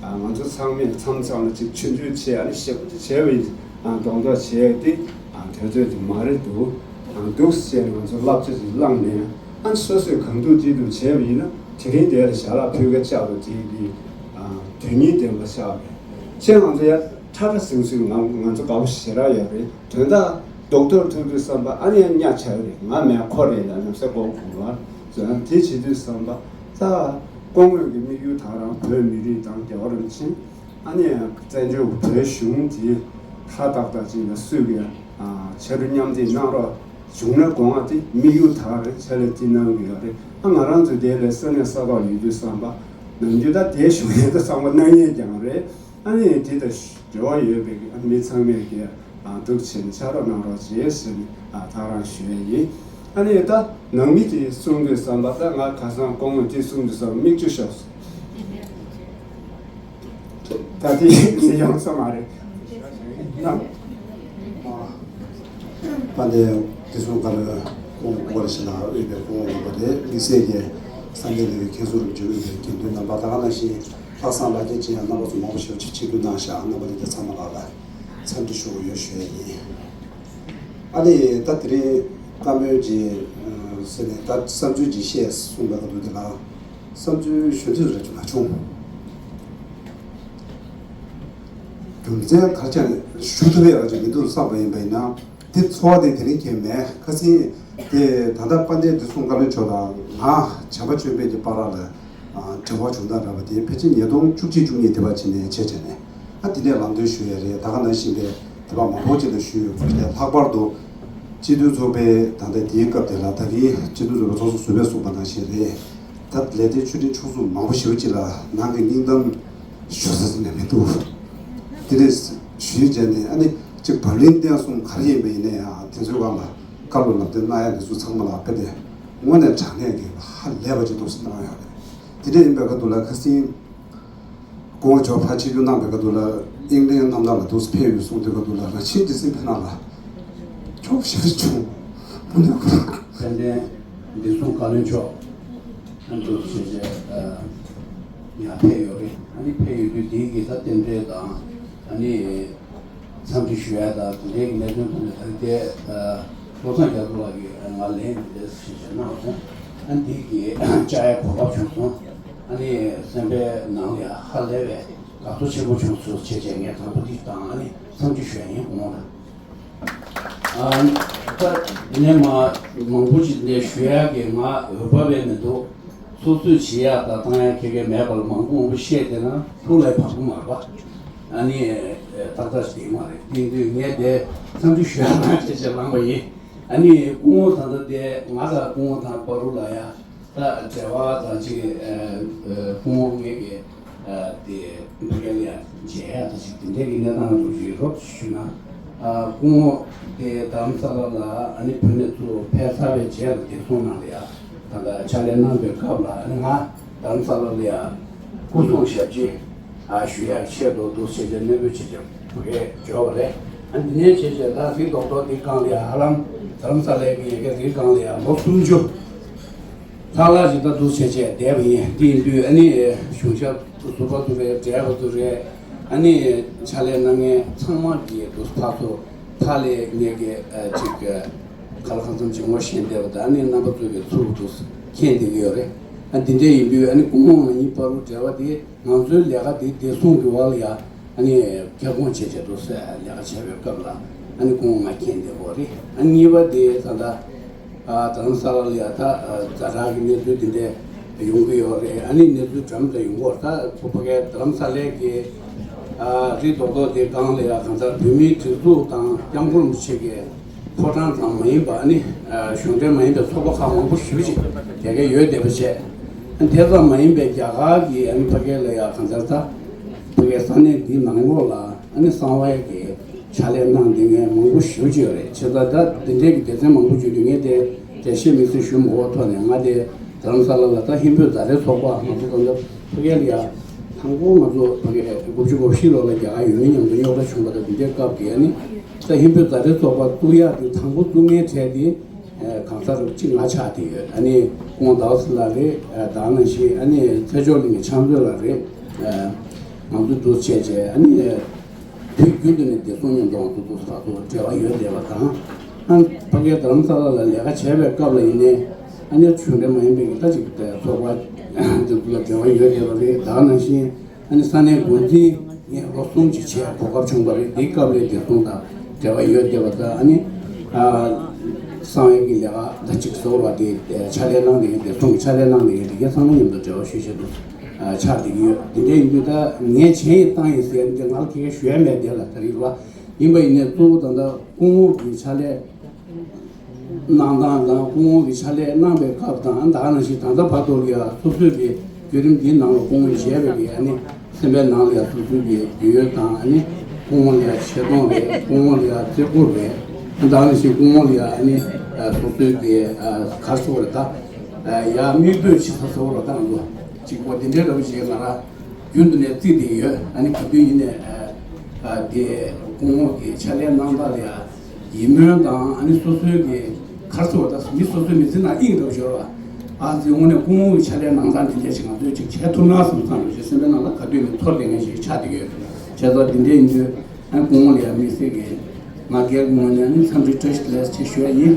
ང་ཚོ་ཚང་མས་མཚམས་མཚམས་ལ་ཅིག་ཆུ་འདྲུད་བྱས། ཨ་ནི་ཞེ་པོ་ཅིག་བྱས་པ་ཡིན། གདོང་ཐོག་བྱས་ཏེ་དུས་ཚོད་དེ་མ་རེད་འདུག། འདུག་ཟེར་ང་ཚོ་བསླབ་བྱ་ཅིག་བླངས་ནས། ཨ་ནི་སོ་སོས་གང་ཐུབ་ཅི་ཐུབ་བྱས་པ་ཡིན་ན། དེ་རིང་དེ་ལ་ཞལ་ལག་ཕུལ་ག་བཅར་བ་དེ་གི་དོན་སྙིང་ལྡན་པ་ཆགས་པས། ཁྱེད་ང་ཚོ་ཡ་ཁྲ་ཁྲ་ཟིང་ཟིང་ང་ང་ཚོ་དགའ་པོ་ཞེ་དྲག་ཡོད་རེད། དོན་དག་རྡོག་ཐོར་ཐུག་དུས་བསམ་པ། ཨ་ནི་ཡང་གཉའ་ཆག་རེད། ང་མེད་ཁོ་རེད་ལ་ནམ་ཟེར་གོ་དགོས་པ་ཟེར་ན། དེ་བྱེད་དུས་བསམ་པ་ད་སྐུ་ངོ་གི་དམིགས་ཡུལ་དང་རང་བོད་མི་རིགས་དང་རྒྱལ་བ་རིན་པོ་ཆེ། ཨ་ནི་བཙན་བྱོལ་བོད་གཞུང་དེ་ཧྲ་ཏག་ཏག་ཅིག་ལ་སུས་ཀྱང་ཕྱག་རོགས་མཉམ་འདེགས་གནང་རོགས་བྱུང་ན་དགོངས་པ་དེ་དམིགས་ཡུལ་དག་རེད། ཕྱག་ལས་དེ་གནང་གི་ཡོད་རེད། ཨ་ང་རང་ཚོ་དེ་ལ་ས་གནས་ས་ཐོག་ཡོད་དུས་བསམ་པ་ནམ་རྒྱུན་ད་དེ་བཞུགས་ཡས་ད་ཚང་མ་གནང་ཡས་ཀྱང་རེད། ཨ་ནི་དེ་དང་འབྲེལ་བ་ཡོད་པའི་མི་ཚང་མས་ཀྱི་འདུག་བྱས་ནས་ཕྱག་རོགས་གནང་རོགས་བྱེད་ཟེར་ནས་ཐག་རང་ཞུ་ཡས་ཡིན། ཨ་ནི་ད་ནང་མི་དེ་གསུང་དུས་བསམ་པ། ད་ང་ཁ་སང་སྐུ་ངོ་དེ་གསུང་དུས་བསམ་པ་མིག་ཆུ་ཤོར་སོང་། ད་དེ་ཡོང་ས་མ་རེད། དཔལ་ལྡན་བདེ་སྲུང་བཀའ་བློན་སྐུ་ངོ་ཞིག་ལ་དབུས་པའི་སྐུ་ངོ་ངོ་དེ་དམིགས་བསལ་གྱི་བསམ་གཏན་སླེབས་པའི་མཁན་ཟུར་རིན་པོ་ཆེ་དབུས་པའི་དགེ་འདུན་རྣམ་པ། ད་ག་ནང་བཞིན་ལྷག་བསམ་ལག་ཁྱེར་ཅན་རྣམ་པ་ཚོ་མང་པོ་ཞེ་པོ་ཅིག་ཆིབས་བསྒྱུར་གནང་བཞག། རྣམ་པ་དེ་ག་ཚང་མ་ལ་ལ་འཚམས་འདྲི་ཞུ་དགོས་ཡོད་ཞུ་ཡས་ཡིན། ཨ་ནི་ད་དེ་རིང་བཀའ་མོལ་གྱི་ཟེར་ནས་ད་བསམ་ཚུལ་གྱི་བཤད་གསུངས་པའི་སྐབས་དུ་དེ་ལ་བསམ་ཚུལ་ཞུ་དུས་རེ་ཅུང་ལ་བྱུང་། རྒྱུ་མཚན་ག་རེ་བྱས་ནས་ཞུ་ཐུབ་ཡག་ཅིག་མི་འདུག་བསམ་པ་ཡིན་པ་ཡིན་ན། དེ་ཚོར་བ་དེ་དེ་རིང་གང་མེད། ཁ་སང་དེ་ད་ལྟ་དཔལ་ལྡན་བདེ་སྲུང་བཀའ་བློན་མཆོག་དང་ང་བྱམས་པ་ཆོས་འཕེལ་གྱི་བར་ལ་འབྲེལ་བ་བྱུང་སྟངས་འདྲ་བ་དེ་ཕལ་ཆེར་ཉིས་སྟོང་བཅུ་གཅིག་བཅུ་གཉིས་དེ་བར་ཕྱིན་ནས་བྱས་བྱས་ནས། ཨ་དེ་ནས་ལམ་སྟོན་ཞུ་ཡ་རེད། ད་ག་ནང་བཞིན་པའི་དེ་བ་མང་པོ་ཅིག་ལ་ཞུས་ཡོད། ལྷག་པར་དུ་སྤྱི་འཐུས་ཚོགས་པའི་ད་ལྟ་དེའི་སྐབས་དེ་ལ་ད་གིན་སྤྱི་འཐུས་ཚོགས་པའི་ཚོགས་གཙོ་ཟུར་པས་གསུངས་པ་ནང་བཞིན་རེད། ད་ལས་དོན་ཆུ་འབྲེལ་ཕྱོགས་མཚུངས་མང་པོ་ཞེ་པོ་ཅིག་ལ་ནང་གི་སྙིང་གཏམ་ཞུ་ས་ནས་མི་འདུག། དེ་ནས་ཞུས་བྱས་ནས་ཨ་ནི་གཅིག་བབ་བརླིང་བསྟན་གསུམ་ག་རེ་ཡིན་པ་ཡིན་ན་ཡང་དེ་ཚོའི་སྒང་ལ་བཀའ་སློབ་ལམ་སྟོན་གནང་ཡ་དེ་ཚོ་ཚང་མ་ལ་དཔེ་དེ་དངོས་གནས་དྲང་གནས་ཀྱི་ཧ་ལས་པ་ཅིག་འདུག་སེ་གནང་ཡོད་རེད། དེ་འདྲ་ཡིན་པའི་སྐབས་དུ་ལ་ཁ་སང་སྐུ་ངོ་མཆོག་ཕར་ཆིབས་བསྒྱུར་གནང་བའི་སྐབས་དུ་ལ་དབྱིངས་ལྡན་རྣམ་ཐར་ལ་འདུག་སེ་ཕེབས་ཡོད་གསུངས་དུས་སྐབས་དུ་ལ་རང་ཆེན་སྡེ་སྲིད་ཕེབས་ན་ལ་ཁྱོག་ཞེ་པོ་བྱུང་། དཔལ་ལྡན་བདེ་སྲུང་བཀའ་བློན་མཆོག་ཨ་འདུག་ཞེས་བྱས་ཡར་ཕེབས་ཡོད་རེད། ཨ་ནི་ཕེབས་ཡོད་དུས་དེའི་གི་ད་རྟེན་འབྲེལ་དང་ཨ་ནི་འཚམས་འདྲི་ཞུ་ཡ་དང་དེ་འདྲའི་གི་གནད་དོན་ཐོག་ནས་ད་རེས་དེ་བློ་བཟང་རྒྱ་མཚོ་ལགས་ཀྱིས་ང་ལན་འདི་འདྲ་ཞིག་བྱས་གནང་སོང་། ཨ་ནི་འདི་གི་བཅར་ཡ་གོ་སྐབས་བྱུང་སོང་། ཨ་ནི་སེམས་པའི་ནང་ལ་ཡ་ཧ་ལས་པའི་དགའ་ཚོར་ཆེན་པོ་བྱུང་སོང་བྱས་བྱས་ངས་དང་པོ་འདི་དང་ཨ་ནི་འཚམས་འདྲི་ཞུ་ཡ་ཡིན་དགོངས་ལ། ཨ་ད་དེ་ནས་མ་མང་པོ་ཞིག་ནས་ཞུ་ཡ་གི་ང་འོས་བབ་པའི་མི་འདུག། སོ་སོས་བྱེད་ཡག་དང་བཏང་ཡག་ཁྱེད་ཀྱི་མེད་པར་མང་པོ་མང་པོ་བཤད་བསྡད་ན་ཐུགས་ལ་བབ་ཀྱི་མ་རེད་པ། ཨ་ནི་ཏག་ཏག་ཞིག་ཡིན་མ་རེད། དེ་དུས་ངས་དེ་འཚམས་འདྲི་ཞུ་ཡག་ནང་བྱས་བྱས་ལངས་པ་ཡིན། ཨ་ནི་སྐུ་ངོ་ད་ལྟ་དེ་ང་དང་སྐུ་ངོ་དང་བར་དུ་ལ་ཡ་ད་འབྲེལ་བ་དང་ཅིག་སྐུ་ངོ་ངས་ཀྱི་དེ་ཕ་གི་ལ་ཡ་མཇལ་ཡག་དང་ཅིག་དེ་འདྲའི་གི་གནས་སྟངས་འདུག་ཅིག་རོབ་ཞུས་ན། སྐུ་ངོ་དེ་རྡ་རམ་ས་ལ་ལ་ཨ་ནི་བོད་ནས་ཚུར་ཕེབས་ཚར་བའི་རྗེས་ལ་བདེ་སྲུང་ནང་ལ་ཡ་ད་ལྟ་ཕྱག་ལས་གནང་བའི་སྐབས་ལ་ཨ་ནི་ང་རྡ་རམ་ས་ལ་ལ་ཡ་སྐུ་སྲུང་ཞབས་ཕྱི་ཨ་ཞུ་ཡག་ཆེད་དུ་འདུག་བྱས་བྱས་གནས་སྤོས་བྱས་བྱས་ཕ་གིར་འབྱོར་བ་རེད། ཨ་འདི་ནས་བྱས་བྱས་ད་རི་རྡོག་རྡོག་འདི་སྒང་ལ་ཡ་ཧ་ལམ་རྡ་རམ་ས་ལའི་གི་ཡ་གི་རི་སྒང་ལ་ཡ་ལོ་སུམ་ཅུ། ལྷག་ལྷག་ཅིག་ད་འདུག་བྱས་བྱས་བསྡད་པ་ཡིན། དེ་ཡིན་དུས་ཨ་ནི་གཞུང་ཞབས་ཟུར་པ་ཚོ་རེད། བགྲེས་པ་ཚོ་རེད། ཨ་ནི་ཕྱག་ལས་གནང་མཁན་ཚང་མ་གིས་འདུག་ཕར་ཚུར་ཕར་ལས་ངས་ཀྱི་ཨ་ཅིག་ག་ལ་གང་འཚམ་ཅིག་ངོ་ཤེས་བསྡད་པ་དང་ཨ་ནི་རྣམ་པ་ཚོ་གིས་ཚུར་འདུག་མཁྱེན་བསྡད་ཀྱི་ཡོད་རེད། ཨ་འདི་འདྲ་ཡིན་དུས་ཨ་ནི་སྐུ་ངོ་ང་གཉིས་བར་དུ་འབྲེལ་བ་དེ་ང་ཚོའི་ལས་ཀ་དེ་བདེ་སྲུང་གི་འོག་ལ་ཡ། ཨ་ནི་རྒྱ་ཁོངས་བྱས་བྱས་འདུག་སེ་ལས་ཀ་བྱས་པའི་སྐབས་ལ་ཨ་ནི་སྐུ་ངོ་ང་མཁྱེན་བསྡད་ཡོད་རེད། ཨ་གཉིས་པ་དེ་ད་ལྟ་ཨ་རྡ་རམ་ས་ལ་ལ་ཡ་ད་ཛ་དྲག་གི་གནས་ཚུལ་དེ་འདྲ་ཡོང་གི་ཡོད་རེད། ཨ་ནི་གནས་ཚུལ་འདྲ་མི་འདྲ་ཡོང་གི་ཡོད་རེད། ད་ཕ་གིའི་རྡ་རམ་ས་ལའི་གི་ཨ་རི་རྡོག་རྡོག་དེ་སྒང་ལ་ཡ་གང་ལྟར་བོད་མིའི་སྒྲིག་འཛུགས་དང་སྐྱབས་མགོན་རིན་པོ་ཆེ་གི་ཕོ་བྲང་ཙམ་མ་ཡིན་པ་ཨ་ནི་གཞུང་འབྲེལ་མ་ཡིན་པའི་ཚོགས་པ་ཁག་མང་པོ་ཞེ་པོ་ཅིག་རྒྱ་སྐད་ཡོད་བསྡད་པ་བྱས། དེ་ཙམ་མ་ཡིན་པའི་རྒྱ་གར་གྱི་ཨ་ནི་ཕ་གི་ལ་ཡ་གང་ལྟར་ད་ཕ་གིའི་ས་གནས་འདིའི་ནང་ལོགས་ལ་ཨ་ནི་གསང་བའི་གི་ཕྱག་ལས་གནང་བསྡད་མཁན་མང་པོ་ཞེ་པོ་ཅིག་ཡོད་རེད། བྱས་ཙང་ད་འདི་འདྲའི་གི་སྡེ་ཚན་མང་པོ་བརྒྱུད་དུས་ངས་དེ་འགྲེལ་བཤད་དམིགས་བསལ་ཞུ་མ་དགོས་ཐོག་ནས་ང་དེ་རྡ་རམ་ས་ལ་ལ་ད་ཧིན་བོད་མཛའ་འབྲེལ་ཚོགས་པ་ང་ཚོ་གང་ལྟར་ཕ་གི་ལ་ཡ་དང་པོ་ང་ཚོ་ཕ་གི་དགུ་བཅུ་གོ་བཞི་ལོ་ལ་རྒྱ་གར་ཡུལ་མི་མཉམ་དུ་རྙོག་དྲ་བྱུང་བ་དང་འདི་འདྲའི་སྐབས་ཀྱི་ཨ་ནི་ད་ཧིན་བོད་མཛའ་འབྲེལ་ཚོགས་པ་བཙུགས་ཡག་དེ་དང་པོ་བཙུགས་མཁན་གྲས་དེ་གང་ཟག་རུ་གཅིག་ང་ཆགས་བསྡད་ཡོད། ཨ་ནི་སྐུ་ངོ་ཟླ་བ་ཚེ་ལགས་རེད། ད་ནང་བཞིན་ཨ་ནི་ཚེ་མཆོག་གླིང་གི་ཕྱག་མཛོད་ལགས་རེད། ང་ཚོ་འདུ་བྱས་བྱས་ཨ་ནི་དུས་རྒྱུན་དུ་ནས་བདེ་སྲུང་མཉམ་དུ་ང་ཚོ་འདུ་ས་ཚོ་འབྲེལ་བ་ཡོད་བསྡད་པ་དང་། ཨ་ཕ་གིའི་རྡ་རམ་ས་ལ་ལ་ལས་ཀ་བྱས་པའི་སྐབས་ལ་ཡིན་ནའི་ཨ་ནི་གཞུང་འབྲེལ་མ་ཡིན་པའི་ད་ཅིག་ཚོགས་པ་འདི་ཚོ་ལ་འབྲེལ་བ་ཡོད་བསྡད་པ་རེད། ད་ག་ནང་བཞིན་ཨ་ནི་ས་གནས་འགོ་འཛིན་ངས་ལོ་གསུམ་ཅིག་བྱས་གོ་སྐབས་བྱུང་བ་རེད། འདིའི་སྐབས་ལ་བདེ་སྲུང་དང་འབྲེལ་བ་ཡོད་བསྡད་པ་དང་། ཨ་ནི་ཨ་གསང་བའི་གི་ལས་ཀ་ད་ཅིག་ཟོར་བ་དེ་ཕྱག་ལས་གནང་བསྡད་མཁན་བདེ་སྲུང་གི་ཕྱག་ལས་གནང་བསྡད་མཁན་དེ་གའི་ཚང་མ་མཉམ་དུ་འབྲེལ་བ་ཞུ་བྱེད་དུ་ཆགས་བསྡད་ཀྱི་ཡོད། དེ་འདྲ་ཡིན་དུས་ད་ངས་བྱས་ཡིན་བཏང་ཡིན་ཟེར་འདི་ང་ལ་ཁྱེད་ཀྱིས་ཞུ་ཡ་མེད་དེ་ལ། ད་རེས་ལ་ཡིན་པ་ཡིན་ནའི་གཙོ་བོ་ད་ལྟ་སྐུ་ངོ་གི་ཕྱག་ལས་གནང་སྟངས་དང་སྐུ་ངོ་གི་ཕྱག་ལས་གནང་པའི་སྐབས་དང་ད་ག་ནང་བཞིན་ད་ལྟ་བར་དུ་ལ་ཡ་སོ་སོའི་གི་བརྒྱུད་རིམ་འདིའི་ནང་ལ་སྐུ་ངོ་བྱས་པའི་གི་ཨ་ནི་སེམས་པའི་ནང་ལ་ཡ་སོ་སོའི་གི་རྒྱུས་ཡོད་དང་། ཨ་ནི་སྐུ་ངོ་ལ་ཡ་ཆེ་མཐོང་རེད། སྐུ་ངོ་ལ་ཡ་བརྩི་བཀུར་རེད། ད་ག་ནང་བཞིན་སྐུ་ངོ་ལ་ཡ་ཨ་ནི་སོ་སོའི་གི་ག་རེ་ཟེར་དགོས་རེད། ད་ཡ་མིག་ལྟོས་བྱེད་ས་ཟེར་དགོས་རེད། ད་ང་ཚོ་གཅིག་པོ་འདི་འདྲའི་འདྲ་པོ་ཞིག་ང་རང་རྒྱུན་དུ་ནས་བརྩིས་བསྡད་ཡོད། ཨ་ནི་ག་དུས་ཡིན་ནའི་ཨ་ཨ་དེ་སྐུ་ངོ་གི་ཕྱག་ལས་གནང་སྟངས་ལ་ཡ་ཡིད་སྨོན་དང་། ཨ་ནི་སོ་སོའི་གི་ག་རེ་ཟེར་དགོས། ད་མི་སོ་སོའི་མི་ཚེ་ནང་དབྱིངས་འདྲ་པོ་ཤོར་བ། ཨ་ཙི་དངོས་གནས་སྐུ་ངོ་གི་ཕྱག་ལས་གནང་སྟངས་འདི་འདྲ་ཞིག་ང་ཚོས་ཅིག་བྱེད་ཐུབ་ན་བསམ་བསམ་རེ་ཞིག་སེམས་པའི་ནང་ལ་ག་དུས་ནས་ཚོར་བསྡད་མཁན་ཞིག་ཆགས་བསྡད་ཡོད། བྱས་ཙང་འདི་འདྲ་ཡིན་དུས་ཨ་སྐུ་ངོ་ལ་ཡ་དམིགས་བསལ་གྱི་ང་སྒེར་གྱི་ངོས་ནས་ནི་འཚམས་འདྲི་བཀྲ་ཤིས་བདེ་ལེགས་ཅེས་ཞུ་བ་ཡིན།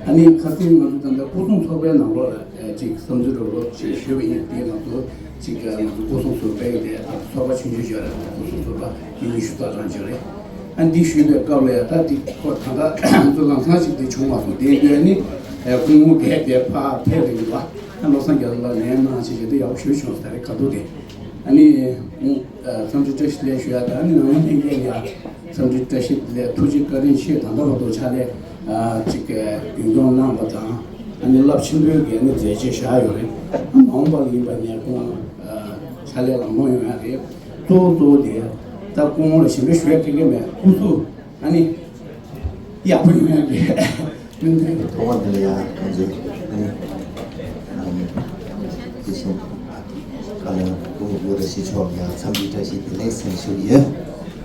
ཨ་ནི་ཁ་སང་ང་ཚོ་ད་ལྟ་སྐུ་སྲུང་ཚོགས་པའི་ནང་ལོགས་ལ་ཅིག་བསམ་ཚུལ་རོབ་རོབ་ཅིག་ཞུས་པ་ཡིན། དེ་ང་ཚོ་ཅིག་ང་ཚོ་སྐུ་སྲུང་ཚོགས་པའི་དེ་ཚོགས་པ་ཆུང་ཆུང་ཡོད་རེད། སྐུ་སྲུང་ཚོགས་པ་མི་ཉི་ཤུ་རྩ་གྲངས་ཅིག་རེད། ཨ་འདི་ཞུས་པའི་སྐབས་ལ་ཡ་ད་འདི་ཁོ་ད་ལྟ་ང་ཚོ་ལམ་སང་ཞིག་དེ་བྱུང་མ་སོང་། དེ་དུས་ནི་སྐུ་ངོ་གས་དེ་ཕར་ཕེབས་རེད་འདུག་བ། ཨ་བློ་བཟང་རྒྱ་མཚོ་ལགས་ལན་གནང་བྱས་བྱས་དེ་ཡག་པོ་ཞེ་པོ་བྱུང་ཟེར་རེད། ཁ་ཐུག་དེ་ཨ་ནི་ཁོང་འཚམས་འདྲི་བཀྲ་ཤིས་བདེ་ལེགས་ཞུ་ཡ་དང་། ཨ་ནི་ནང་མི་ལྷན་རྒྱས་ལ་ཡ་འཚམས་འདྲི་བཀྲ་ཤིས་བདེ་ལེགས། ཐུགས་རྗེ་བཀའ་དྲིན་ཆེ། ད་ལྟ་བར་དུ་ཕྱག་ལས་ཨ་ཅིག་རྒྱུན་སྐྱོང་གནང་པ་དང་། ཨ་ནི་རླབས་ཆེན་པོའི་གི་ཨ་ནི་མཛད་རྗེས་བཞག་ཡོད་རེད། མ་འོངས་པ་ལ་ཡིན་པ་ནས་ཁོང་ཨ་ཕྱག་ལས་ལམ་ལྷོང་ཡོང་ཡ་རེད། གཙོ་བོ་གཙོ་བོ་དེ་ད་སྐུ་ངོ་ལ་གཞན་པའི་ཞུ་ཡ་ཁེ་ཁེ་མེད། སྐུ་གཟུགས་ཨ་ནི་ཡག་པོ་ཡོང་ཡ་གི་སྨོན་འདུན། ཐོག་མ་འདི་ལ་ཡང་ང་ཚོས་ཨ་ནི་ཨམ་སྐུ་སྲུང་བཀའ་བློན་སྐུ་ངོ་བཀྲ་ཤིས་མཆོག་ལ་ཡང་འཚམས་འདྲི་བཀྲ་ཤིས་བདེ་ལེགས་ཟེར་ཞུ་གི་ཡོད།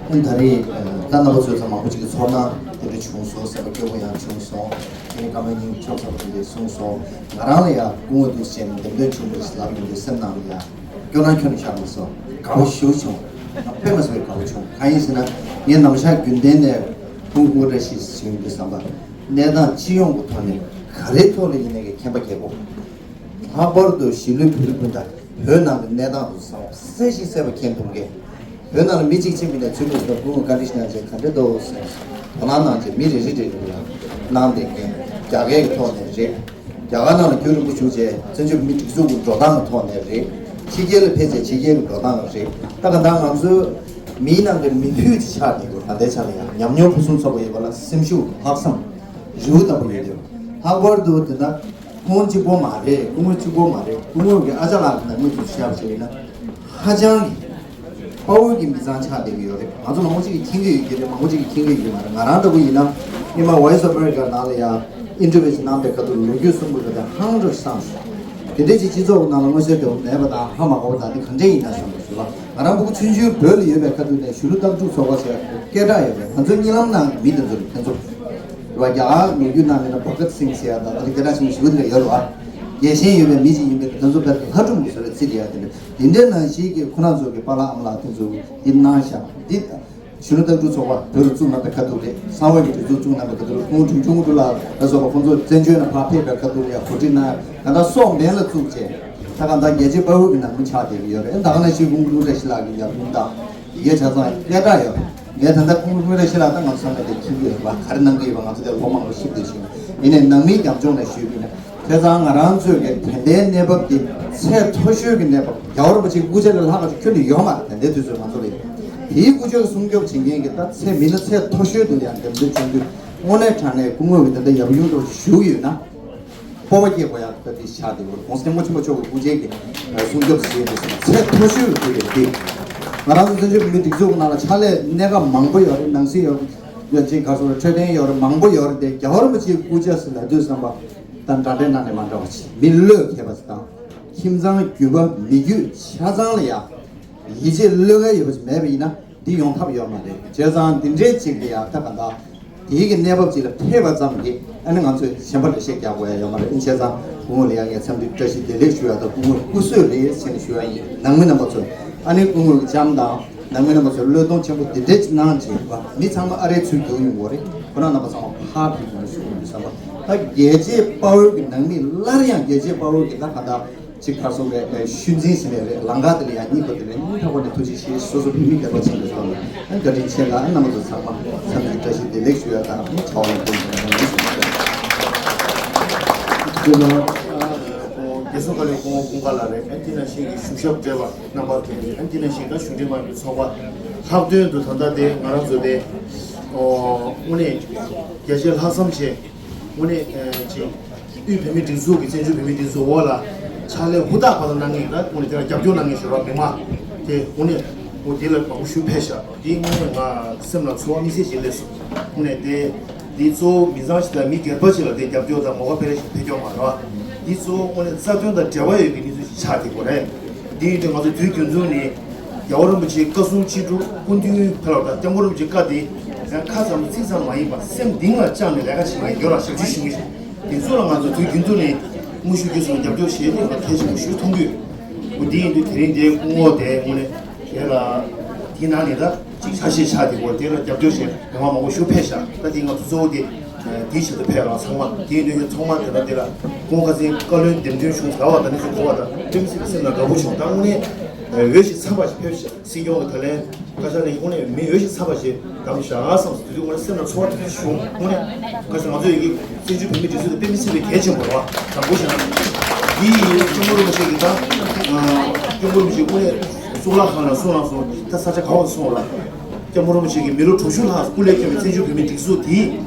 ཨ་ནི་ད་རེས་ཨ་ད་རྣམ་པ་ཚོས་ཚང་མང་པོ་ཅིག་གི་ཚོར་སྣང་དེ་འདྲ་བྱུང་སོང་། སེམས་པ་སྐྱོ་པོ་ཡང་བྱུང་སོང་། དེ་ནི་བཀའ་མོལ་སྙིང་ཆོག་ཚ་པོ་དེ་འདྲ་གསུངས་སོང་། ང་རང་ལ་ཡང་སྐུ་ངོ་འདུག་ཅེས་འདེམས་ཐོན་བྱུང་འདུག་ཟེར་ལབ་ཡོང་དུས་སེམས་ནང་ལ་ཡང་སྐྱོ་སྣང་ཁྱོན་ནས་ཤར་མ་སོང་། དགའ་པོ་ཞེ་པོ་བྱུང་། དཔེ་མ་སྲིད་པའི་དགའ་པོ་བྱུང་། གང་ཡིན་ཟེར་ན་ངས་ནམ་ཞག་རྒྱུན་ལྡན་ནས་སྐུ་ངོ་བཀྲ་ཤིས་ཟེར་ཡོང་དུས་ཙམ་པ་གནས་སྟངས་སྤྱི་ཡོངས་ཀྱི་ཐོག་ནས་ག་རེའི་ཐོག་ལ་ཡིན་ནའི་མཁྱེན་པ་རྒྱས་པོ། ལྷག་པར་དུ་གཞིས་ལུས་བོད་རིགས་སྤུན་ཟླ་བོད་ནང་གི་གནས་སྟངས་དེ་ཚོ་གསལ་ཞིང་གསལ་བ་མཁྱེན་ཐུབ་མཁན། བོད་ནང་ལ་མི་གཅིག་ཕྱིན་པ་ཡིན་ན་ཚུར་ལོག་ཟེར་སྐུ་ངོ་བཀའ་འདྲི་ཞུ་ན་བྱས་ག་འདྲ་འདུག་ཟེར་དོ་སྣང་གནང་བྱས་མི་རེ་རེ་རེ་རེ་ལ་གནང་བསྡད་མཁན། རྒྱ་སྐད་ཀྱི་ཐོག་ནས་རེད། རྒྱ་གར་ནང་ལ་རྒྱུན་རིང་པོ་བཞུགས་བྱས་བཙན་བྱོལ་མི་སྒྲིག་འཛུགས་ཀྱི་འགྲོ་སྟངས་ཀྱི་ཐོག་ནས་རེད། ཕྱི་རྒྱལ་ལ་ཕེབས་བྱས་ཕྱི་རྒྱལ་གྱི་འགྲོ་སྟངས་ལ་རེད། ད་ག་ད་ང་ཚོའི་མིའི་ནང་གི་མི་ཕུད་ཅིག་ཆགས་བསྡད་ཡོད། ད་ལྟའི་ཆ་ལ་ཡང་ཉམས་མྱོང་ཕུན་སུམ་ཚོགས་པ་ཡོད་པ་ལ་སེམས་ཤུགས་ལྷག་བསམ་རི་བོ་ལྟ་བུ་ཡོད་ཡོད། ལྷག་པར་དུ་དེ་ན་ཁོང་གཅིག་པོ་མ་རེད། སྐུ་ངོ་གཅིག་པོ་མ་རེད། སྐུ་ངོ་གི་ཨ་ཅག་ལགས་དེ་ན་དངོས་སུ་བཤད་པ་ཞིག་ཡིན་ན་ཧ་ཅང་གི་དཔའ་བོ་གི་མི་ཚང་ཆགས་བསྡད་ཀྱི་ཡོད་རེད། ང་ཚོ་མང་པོ་ཅིག་གིས་མཁྱེན་གྱི་ཡོད་ཀྱི་རེད། མང་པོ་ཅིག་གིས་མཁྱེན་གྱི་ཡོད་མ་རེད། ང་རང་འདྲ་པོ་ཡིན་ན་སྔོན་མ་Voice of America ནང་ལ་ཡང་ཨིན་ཊར་བིའུ་ཞིག་གནང་པའི་ཁ་ཐུག་ལོ་རྒྱུས་གསུང་དགོས་པ་དེ་ཧང་འགྲོ་ཞིག་བསམ་སོང་། དེ་འདྲའི་ཅིག་སྤྱི་ཚོགས་ནང་ལ་མངོན་གསལ་དོད་པོ་མེད་པ་དང་ཧ་མ་གོ་བ་དང་དེ་ག་འདྲས་ཡིན་ན་བསམ་པ་ཞིག་ལ། ང་རང་ཕྲུ་གུ་ཆུང་ཆུང་བོད་ལ་ཡོད་པའི་ཁ་ཐུག་ནས་གཞིས་ལུས་སྟག་ཕྲུག་ཚོགས་པ་ཟེར་སྐད་གྲགས་ཡོད་པའི་ང་ཚོའི་གཉིད་ལམ་ནང་གི་མི་དེ་ཚོ་རེད། དེ་ཚོ་རེད་བ། རྒྱ་གར་ལོ་རྒྱུས་ནང་མིན་ན་བྷ་གཏ་སིང་ཟེར་ཡ་དང་ད་ལྟ་སྐད་གྲགས་ཆེན་པོ་ཞེ་པོ་དེ་འདྲ་ཡོད་རེད་བ། རྒྱལ་ཞེན་ཡོད་པའི་མི་ཅིག་ཡིན་པའི་དེ་ཚོ་བོད་ལྷ་སྒྲུང་གི་བཟོ་འདྲ་བརྩི་བསྡད་ཡ་དེ་འདྲ། དེ་འདྲའི་ནང་བཞིན་གྱི་ཁོ་རང་ཚོ་གི་པཱ་ལགས་ཨ་མ་ལགས་དེ་ཚོ་འདི་གནང་བཞག་འདི། གཞོན་ནུ་སྟག་ཕྲུག་ཚོགས་པ་བོད་རུ་བཙུགས་གནང་པའི་ཁ་ཐུག་རེད། གསང་བའི་གི་སྒྲིག་འཛུགས་བཙུགས་གནང་པའི་ཁ་ཐུག་རེད། ཁོང་ཁྲུང་ཆུང་ཀྲུའུ་ལགས་ལ་སོགས་པ་ཁོང་ཚོ་བཙན་བྱོལ་ནས་ཕར་ཕེབས་པའི་ཁ་ཐུག་ལ་ཡང་གོ་སྒྲིག་གནང་། ད་ལྟ་སྲོག་འབེན་ལ་བཙུགས་བྱས་ད་གང་ལྟར་རྒྱལ་གཅེས་དཔའ་བོ་གི་ནང་མི་ཆགས་བསྡད་ཀྱི་ཡོད་རེད། ད་ག་ནང་བཞིན་སྐུ་ངོ་བཀྲ་ཤིས་ལགས་ཀྱི་ཡར་སྔོན་དང་ཡི་གེ་ཆ་ཚང་སྐད་གྲགས་ཡོད་རེད། ངས་ད་ལྟ་སྐུ་ངོ་བཀྲ་ཤིས་ལགས་ད་ང་ཚོ་ཚང་མས་དེ་མཁྱེན་གྱི་ཡོད་རེད་བ། ག་རེ་གནང་གི་ཡོད་པ་ང་ཚོ་དེ་ལོ་མང་པོ་ཤེས་བསྡད་ཤིང་། ཡིན་ནའི་ནང་མིའི་རྒྱབ་ལྗོངས་ནས་ཞུས་པ་ཡིན་ན། བྱས་ཙང་ང་རང་ཚོའི་གི་དེ་འདྲའི་གནས་བབ་འདི་ཚད་མཐོ་ཤོས་ཀྱི་གནས་བབ། རྒྱལ་བ་རིན་པོ་ཆེའི་སྐུ་ཕྱྭ་ལས་ལྷག་པ་ཅིག་ཁྱོན་ནས་ཡོད་མ་རེད། དེ་འདྲའི་དུས་ཚོད་ང་ཚོ་ལ་ཡོད། དེའི་སྐུ་ཕྱྭ་གི་སྲུང་སྐྱོབ་བྱེད་མཁན་གྱི་ད་ཚད་མི་སྣ་ཚད་མཐོ་ཤོས་དེ་ལ་ཡང་འདེམས་ཐོན་བྱུང་དུས་དངོས་གནས་དྲང་གནས་སྐུ་ངོ་གི་ད་ལྟ་ཡབ་ཡུམ་འདྲ་བོ་ཞིག་བཞུགས་ཡོད་ན་སྤོབས་པ་སྐྱེ་དགོས་ཡག་ད་འདི་ཆགས་བསྡད་ཡོད། གོང་ས་སྐྱབས་མགོན་ཆེན་པོ་མཆོག་གི་སྐུ་ཕྱྭ་གི་སྲུང་སྐྱོབ་བྱེད་ཡོད་དུས་ཚད་མཐོ་ཤོས་ཀྱི་དུས་ཡོད་དེ། ང་རང་ཚོ་བཙན་བྱོལ་བོད་མིའི་སྒྲིག་འཛུགས་ནང་ལ་ཕྱག་ལས་གནད་འགག་མང་པོ་ཡོད་རེད། ནང་སྲིད་ཡོད་རེད། ཡ་ཅིག་ག་སོ་འཕྲོད་བསྟེན་ཡོད་རེད། མང་པོ་ཡོད་རེད་དེ། རྒྱལ་བ་རིན་པོ་ཆེའི་སྐུ་ཕྱྭ་ཟེར་ལབ་དུས་ཙམ་པ་ད་འདྲ་འདྲའི་ནང་ནས་མ་འདྲ་བ་ཅིག་མི་བློས་འཁེལ་བ་ཅིག་དང་། ཁྱིམ་ཚང་རྒྱུད་པ་མི་རྒྱུད་ཆ་ཚང་ལ་ཡ་ཡིད་ཆེས་བློས་འགེལ་ཡོད་པ་ཅིག་མེད་པ་ཡིན་ན་འདི་ཡོང་ཐབས་ཡོད་མ་རེད། བྱས་ཙང་འདི་འདྲའི་ཅིག་ལ་ཡ་ད་ག་འདྲ་དེའི་གི་གནས་བབ་ཅིག་ལ་ཕེབས་པ་ཙམ་གྱིས་ཨ་ནི་ང་ཚོས་ཞེན་པ་འགྲེལ་བཤད་རྒྱག་དགོས་ཡ་ཡོད་མ་རེད། བྱས་ཙང་སྐུ་ངོ་ལ་ཡ་ངས་འཚམས་འདྲི་བཀྲ་ཤིས་བདེ་ལེགས་ཞུ་ཡ་དང་སྐུ་ངོ་སྐུ་གཟུགས་རེད་ཟེར་ནས་ཞུ་ཡ་ཡིན། ནང་མི་རྣམ་པ་ཚོས་ ཨ་ནི་སྐུ་ངོ་གི་ལྕམ་དང་ནང་མི་རྣམ་པ་ཚོས་བློས་གཏོང་ཆེན་པོ་འདི་འདྲས་གནང་བྱས་པ། མི་ཚང་མ་ཨ་རིའི་ཚུར་རྒྱུགས་ཡོང་གི་རེད། ཁོ་རང་རྣམ་པ་ཚང་མ་ཕར་ཕེབས་ཡོང་ཞུ་དགོས་འདུག་བསམ་པ། ད་རྒྱལ་གཅེས་དཔའ་བོའི་གི་ནང་མི་སླར་ཡང་རྒྱལ་གཅེས་དཔའ་བོའི་གི་ད་ག་ད་ཅིག་གར་སོང་བའི་ཤུལ་འཛིན་ཟིན་པའི་རེད། ལམ་ཁ་དེ་ལ་ཡང་སྙིང་ཁོ་དེ་ལ་སྙིང་ཐག་པ་ནས་ཐུགས་རྗེ་ཆེ། སོ་སོ་བོད་མི་སྐལ་པ་ཆེན་པོའི་ཐོག་ནས་བཀའ་དྲིན་ཆེ་ལ། རྣམ་པ་ཚོ་ཚང་མ་འཚམས་འདྲི་བཀྲ་ཤིས་བདེ་ལེགས་ཞུ་ཡ་དང་ཕྱག་དབང་དེ་ཡིན་ཞུ་ཡ། དེ་ལ་རྒྱལ་སྲུང་བཀའ་བློན་སྐུ་ངོ་ཀུན་དགའ་ལགས་རེད། ཨ་དེ་ནང་བཞིན་གྱི་གཞུང་ཞབས་བགྲེས་པ་རྣམ་པ་དེ་རེད། ཨ་དེ་ནང་བཞིན་ད་གཞུང་འབྲེལ་མ་ཡིན་པའི་ཚོགས་པ། ལྷག་དོན་དུ་ད་ལྟ་དེ་ང་རང་ཚོ་དེ་ཨོ་དངོས་གནས་རྒྱ་ཆེ་ལྷག་བསམ་ཆེ། དངོས་གནས་ཅིག་དབུས་བོད་མིའི་སྒྲིག་འཛུགས་ཀྱི་བཙན་བྱོལ་བོད་མིའི་སྒྲིག་འཛུགས་འོག་ལ་ཕྱག་ལས་ཧུར་ཐག་པ་དང་གནང་མཁན་ད་དངོས་གནས་དེ་ལ་རྒྱབ་སྐྱོར་གནང་མཁན་ཞོལ་པ་མི་མང་དེ་དངོས་གནས་འོ་དེ་ལ་མང་པོ་ཞུ་ཕེབས་ཤག་དེ་དངོས་གནས་ང་སེམས་ལ་ཚོར་བ་དམིགས་བསལ་ཅིག་སླེབས་སོང་། དངོས་གནས་དེ་འདི་གཙོ་བོ་མི་ཚང་ཞིག་དང་མི་སྒེར་པ་ཅིག་ལ་དེ་རྒྱབ་སྐྱོར་དང་མོས་པ་སྤེལ་རེས་ཞིག་ཕེབས་ཀྱོག་མ་རེད་བ། འདི་གཙོ་བོ་དངོས་གནས་རྩ་དོན་དང་འབྲེལ་བ་ཡོད་པའི་གནས་ཚུལ་ཞིག་ཆགས་བསྡད་ཡོད་རེད། འདི་ཡིན་དུས་ང་ཚོ་དུས་རྒྱུན་དུ་ནས་རྒྱལ་བ་རིན་པོ་ཆེའི་བཀའ་གསུང་ཅི་སྒྲུབ་སྐུ་མདུན་ཕེབས་ལ་དང་སྐྱབས་མགོན་རིན་པོ་ཆེའི་བཀའ་དེ་ཡང་ཁ་ཙམ་ཚིག་ཙམ་མ་ཡིན་པར་སེམས་གཏིང་ལ་བཅངས་ནས་ལས་ཀ་བྱེད་མཁན་ཡོད་ལ་ཞབས་ཕྱི་ཞུ་མཁན་ཞིག་དེ་ཚོ་ལ་ང་ཚོ་དུས་རྒྱུན་དུ་ནས་དངོས་ཤུགས་བརྒྱུད་གསུམ་རྒྱབ་སྐྱོར་བྱེད་དེ་ང་གལ་ཆེན་པོ་ཞིག་མཐོང་གི་ཡོད། འོ་འདི་ཡིན་དུས་དེ་རིང་འདིའི་སྐུ་ངོ་དེ་དངོས་གནས་དེ་ལ་དེ་ནང་ནས་ད་ཅིག་ཆ་ཤས་ཆགས་དེ་སྐོར་དེ་ལ་རྒྱབ་སྐྱོར་བྱེད་མི་མང་མང་པོ་ཞིག་ཕེབས་ཤག་ད་དེ་ང་ཚོ་གཙོ་བོ་དེ་དེའི་ཆེད་དུ་ཕེབས་རང་ཚང་མ་དེ་ཡིན་དུས་ཚང་མ་དེ་ལ་དེ་ལ་སྐུ་ངོ་ཁ་སང་བཀའ་བློན་འདེམས་ཐོན་བྱུང་ཟླ་བ་དང་ནི་ཚོ་གོ་བ་དང་དཔེ་མི་སྲིད་པའི་སེམས་ལ་དགའ་པོ་བྱུང་། ད་དངོས་གནས་འོས་ཤིང་འཚམས་པ་ཞིག་ཕེབས་ཤག་སྲིད་སྐྱོང་དང་ད་ལན་བཀའ་ཤག་ནས་དངོས་གནས་མི་འོས་ཤིང་འཚམས་པ་ཞིག་བདམས་ཤག་བསམ་སོང་། དེ་དུས་དངོས་གནས་སེམས་ལ་ཚོར་བ་དེ་འདྲ་བྱུང་། དངོས་གནས་བཀའ་ཤག་ང་ཚོ་ཡི་གེ་བཙན་བྱོལ་བོད་མིའི་སྒྲིག་འཛུགས་དེ་དཔེ་མི་སྲིད་པའི་གལ་ཆེན་པོ་རེད་བ། དྲང་པོ་བཤད་ན་འདི་ཡི་སྐྱབས་མགོན་རིན་པོ་ཆེ་གི་ད་སྐྱབས་མགོན་རིན་པོ་ཆེ་དངོས་གནས་གཙུག་ལག་ཁང་ལ་གསུང་ལ་སོང་ད་ས་ཆ་ག་བ་སོང་ལ་སྐྱབས་མགོན་རིན་པོ་ཆེ་གི་མི་ལོ་དྲུག་ཅུ་ལྷག་སྐུ་ལས་བསྐྱོན་པའི་བཙན་བྱོལ་བོད་མིའི་སྒྲིག་འཛུགས་དེ་